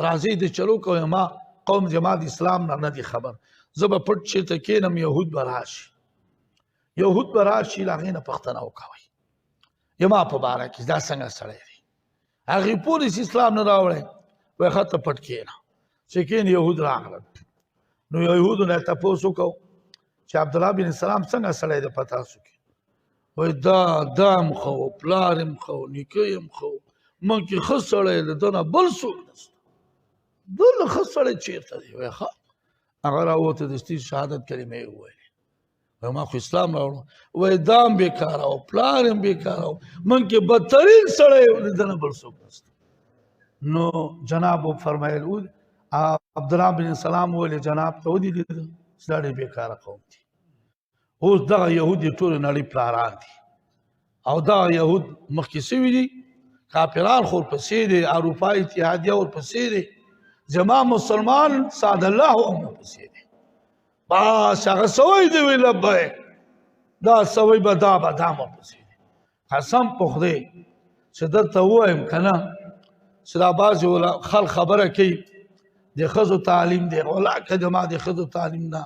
راځئ د چلو کوئ، ما قوم زما د اسلام نه نه دی خبر، زه به پټ چېرته کښېنم، یهود به راشي، یهود به راشي، له هغې نه پوښتنه وکوئ زما په باره کې دا څنګه سړی دی. هغې پورې چې اسلام نه راوړی، وایي ښه ته پټ کښېنه. چې کښېنې یهود راغلل. نو یهودو نه تپوس وکړو چې عبدالله بن سلام څنګه سړی دی په تاسو کې؟ وایي دا دا هم ښه و، پلار یې هم ښه و، نیکه یې هم ښه و، موږ کې ښه سړی دی، ده نه بل څوک نشته، دونه ښه سړی چېرته دی؟ وایي ښه. هغه راووته، د ستي شهادت کلمه یې وویلې. وایي ما خو اسلام راوړو. وایي دا هم بېکاره و، پلار یې هم بېکاره و، موږ کې بدترین سړی و، ده نه بل څوک نشته. نو جناب وفرمایل، عبدالله بن سلام وویل جناب ته ودې لیده چې دا ډېر بېکاره قوم دي. اوس دغه یهود د ټولې نړۍ پلاران دي او دغه یهود مخکې سوي دي، کافران خو ورپسې دي، اروپا اتحادیه ورپسې دي، زما مسلمان سعد الله هم ورپسې دي. بس هغه سوی دی، وی لبیک، دا سوی به دا به دا ورپسې دي. قسم په خدای چې درته ووایم که نه چې دا بعضې خلک خبره کوي د ښځو تعلیم دی، ولاکه زما د ښځو تعلیم نه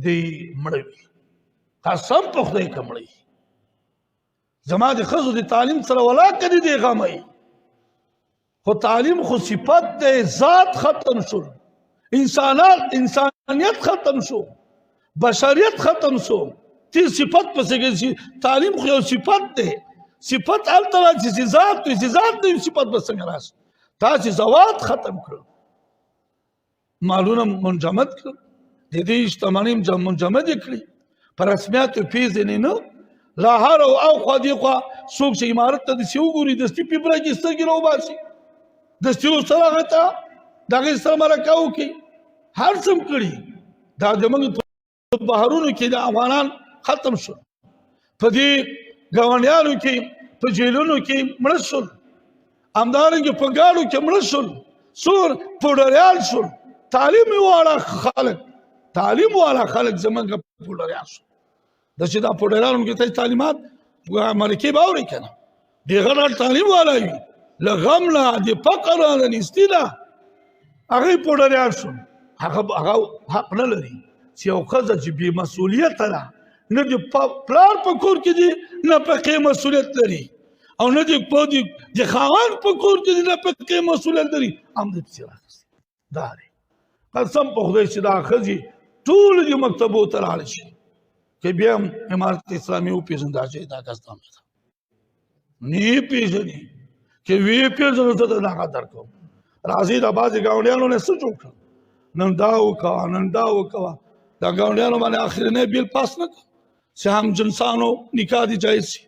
دی مړه وي. قسم په خدای که مړه وي، زما د ښځو د تعلیم سره ولاکه دې دې غمه وي. خو تعلیم خو صفت دی، ذات ختم شو، انسانات انسانیت ختم شو، بشریت ختم شو. تی صفت پسې ګرځي. تعلیم خو یو صفت دی، صفت هلته راځي چې ذات وي، چې ذات نه وي صفت به څنګه راشي؟ تاسې زوات ختم کړل، مالونه منجمد کړل، د دې شتمنۍ منجمدې کړې، په رسمیاتو پېژنې نه. لا هر او او خوا دې خوا څوک چې امارت ته داسې وګوري، دستي پیپره کې سترګې راوباسي، دستي ورسره هغه ته د هغې سره مرکه وکړي. هر څه هم کړي. دا زموږ په بهرونو کې د افغانان ختم شول، په دې ګاونډیانو کې په جیلونو کې مړه شول، همدارنګه په ګاډو کې مړه شول، څور پوډریان شول. تعلیم والا خلک، تعلیم والا خلک زمونږ پوډریان شول. د چې دا پوډریانو کې ته تعلیمات مرکې به اورې که نه، دې غټ غټ تعلیم والا وي، له غم نه، د فقر نه، له نیستي نه هغوی پوډریان شول. هغه حق نه لري چې یو ښځه چې بې مسؤلیته ده، نه د پلار په کور کې دي، نه پکې مسؤلیت لري، او نه دې په دې د خاوند په کور کې د نفقې مسؤلیت لري، هم دې پسې راخیستې. دا دی قسم په خدای چې دا ښځې ټول دې مکتبو ته لاړې شي، که بیا هم امارت اسلامي وپېژنده چې دا کس دا ده، نه پېژني، چې ویې پېژنو زه درته هغه درکوم. راځي دا بعضې ګاونډیانو نه څه جوړ کړل، نن دا وکوه نن دا وکوه، دا ګاونډیانو باندې اخرنی بیل پاس نه کړ چې هم جنسانو نکاح دې جایز شي،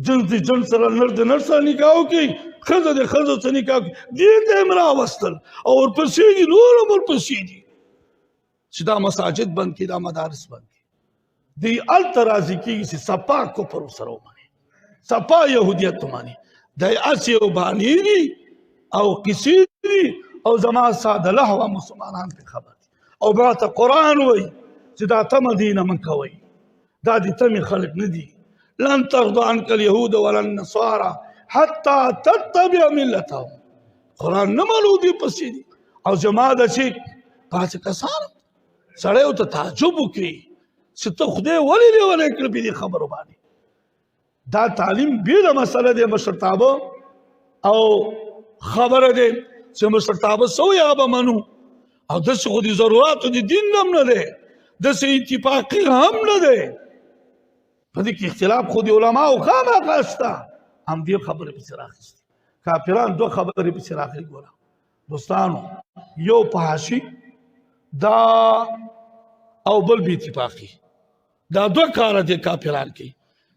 جنس د جنس سره، نر د نر سره نکاح وکړي، ښځه د ښځو سره نکاح وکړي. دې ته یې هم راوستل او ورپسې دي، نور هم ورپسې دي چې دا مساجد بند کړي، دا مدارس بند کړي. دوی هلته راضي کېږي چې صفا کفر ورسره ومني، صفا یهودیت ومني. دی هسې یو بهانې دي او قصې دي، او زما ساده لهوه مسلمانان پرې خبر دي، او ما ته قرآن وایي چې دا تمه دې نه مه کوئ، دا د تمې خلک نه دي. لن ترضى عنك اليهود ولا النصارى حتى تتبع ملتهم. قرآن نه منو دي پسې دي. او زما د چې پاتې کسان سړی ورته تعجب وکړي چې ته خدای ولې لېونی کړې په دې خبرو باندې. دا تعلیم بېله مسله دی، مشرتابه او خبره دی چې مشرتابه څه وایي هغه به منو، او داسې خو د ضروراتو د دین هم نه دی، داسې اتفاقي هم نه دی. په دې کې اختلاف خو د علماو خامخا شته، همدې خبرې پسې راخیستې. کافران دوه خبرې پسې راخلي. ګوره دوستانو، یو فحاشي دا او بل بې اتفاقي، دا دوه کاره دي کافران کوي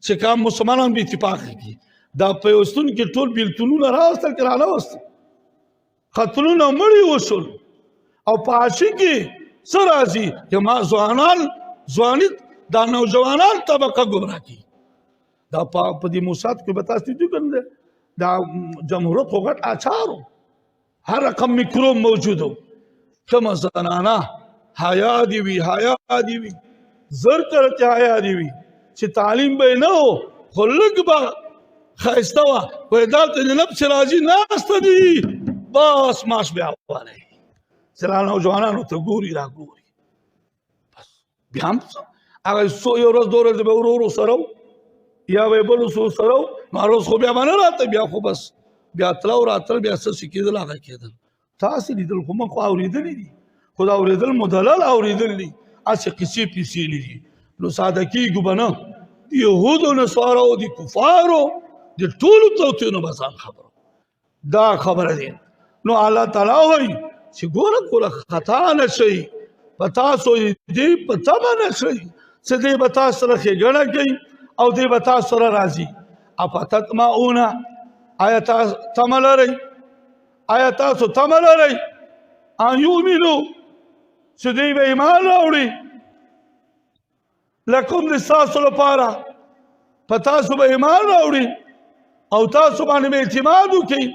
چې کوم مسلمانان بې اتفاقي کوي. دا پیوستون کې ټول بیلتونونه راوستل که رانه وستل، قتلونه مړي وشول. او فحاشي کې څه راځي چې ما ځوانان، ځواني دا نوجوانان طبقه ګمراه کړي. دا په دې موساد کې به تاسو لیدلي که نه، دا جمهوریت خو غټ اچار و، هر رقم میکروب موجود و. کومه زنانه حیا دې وي، حیا دې وي، زر کله چې حیا دې وي چې تعلیم به یې نه و، خو لږ به ښایسته وه، وایي دلته د نفس راځي ناسته دي، بس ماش بیا والي چې را نوجوانانو ته ګوري را ګوري، بس بیا هم څه هغه څو یو ورځ دوه ورځې به ورو ورو سره و، یا به یې بلو څو سره و، نو هر ورځ خو بیا به نه راته، بیا خو بس بیا تله او راتله، بیا څه چې کېدل هغه کېدل. تاسې لیدل خو موږ خو اورېدلي دي، خو دا اورېدل مدلل اورېدل دي، هسې قصې پیسې نه دي. نو ساده کېږو به نه، د یهودو نصارو د کفارو د ټولو توطیونو به ځان خبرو. دا خبره دی. نو الله تعالی وایي چې ګوره ګوره خطا نه شئ، په تاسو دې په تمه نه شئ چې دې به تاسو سره ښېګڼه کوي او دې به تاسو سره راځي. افتطمعون، آیا تاسو تمه لرئ، آیا تاسو تمه لرئ ان یؤمنو چې دوی به ایمان راوړي لکم د ستاسو لپاره، په تاسو به ایمان راوړي او تاسو باندې به اعتماد وکړي.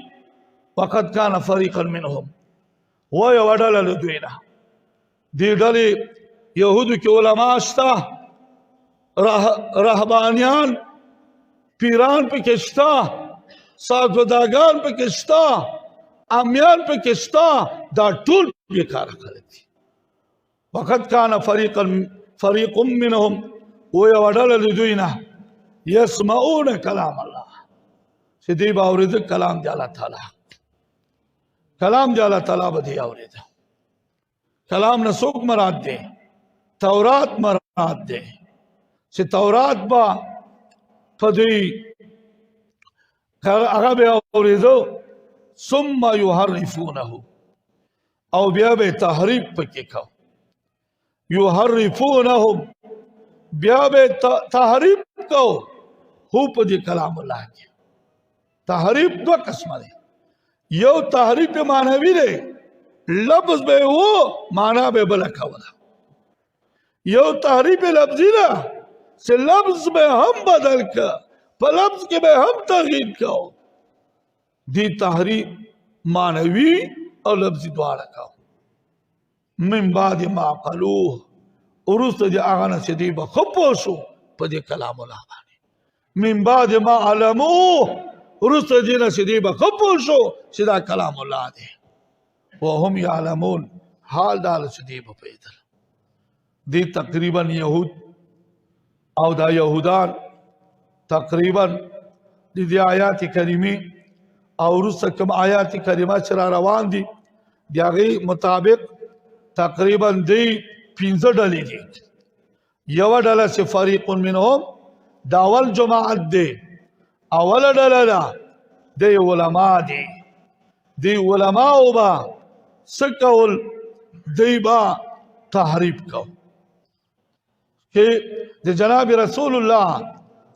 وقد کان فریقا منهم، و یوه ډله له دوی نه، دې ډلې یهودو کې علما شته، رهبانیان پیران پکې شته، سازوداګان پکې شته، امیان پکې شته، دا ټول بېکاره خلک دي. وقد کان فریق منهم، و یوه ډله له دوی نه یسمعون کلام الله، چې دوی به اورېده کلام د الله تعالی، کلام د الله تعالی به دوی اورېده. کلام نه څوک مراد دی؟ تورات مراد دی، چې تورات به په دوی هغه به اورېدو. ثم یحرفونه، او بیا به تحریف پکې کو. یحرفونه، بیا به تحریف کو هو په دې کلام الله کې. تحریف دوه قسمه دی، یو تحریف معنوي دی، لفظ به و معنا به بله کوله. یو تحریف لفظي ده چې لفظ به هم بدل که، په لفظ کې به هم تغییر کو. دې تحریف معنوي او لفظي دواړه کو. من بعد ما قالوه، وروسته د هغه نه چې دوی به ښه پوه شو په دې کلام الله باندې. من بعد ما علموه، وروسته دې نه چې دوی به ښه پوه شو چې دا کلام الله دی. وهم یعلمون، حال دا چې دوی به پوهېدل. دې تقریبا یهود او دا یهودان تقریبا د دې آیات کریمه او وروسته کوم آیات کریمه چې را روان دي، د هغې مطابق تقریبا دی 5 ډلې دي. یوه ډله چې فریق منهم، دا اول جماعت دی، اوله ډله ده دی علما دي. دی علماو به څه کول؟ دی به تحریف کو چې د جناب رسول الله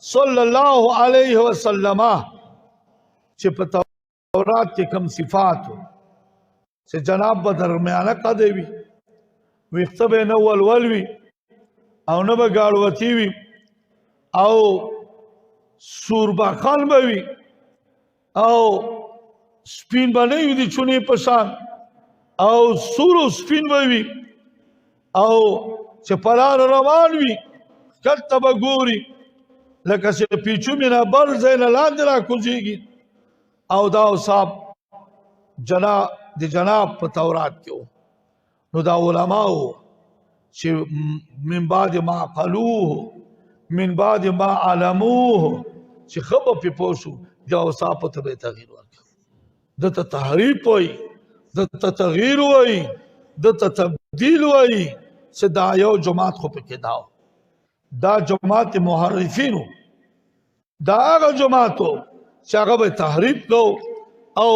صلی الله علیه وسلم چې په تورات کې کم صفات چې جناب به درمیانه قدې وي، ویښته به نه ولول وي او نه به ګاړوتي وي او سوربخن به وي او سپین به نه وي د چونې په شان، او سور او سپین به وي، او چې په لاره روان وي کښته به ګوري لکه چې پیچو مې نه بل ځای نه لاندې راکوزېږي. او دا اوصاف جناب د جناب په تورات کې وو. نو دا علماو چې من بعد ما عقلوه من بعد ما علموه چې ښه به پرې پوه شو، دا اوصافو ته به یې تغییر ورکړ. ده ته تحریف وایي، ده ته تغییر وایي، ده ته تبدیل وایي، چې دا یو جماعت خو پکې دا و، دا جماعت محرفین و، دا هغه جماعت و چې هغه به تحریف کو او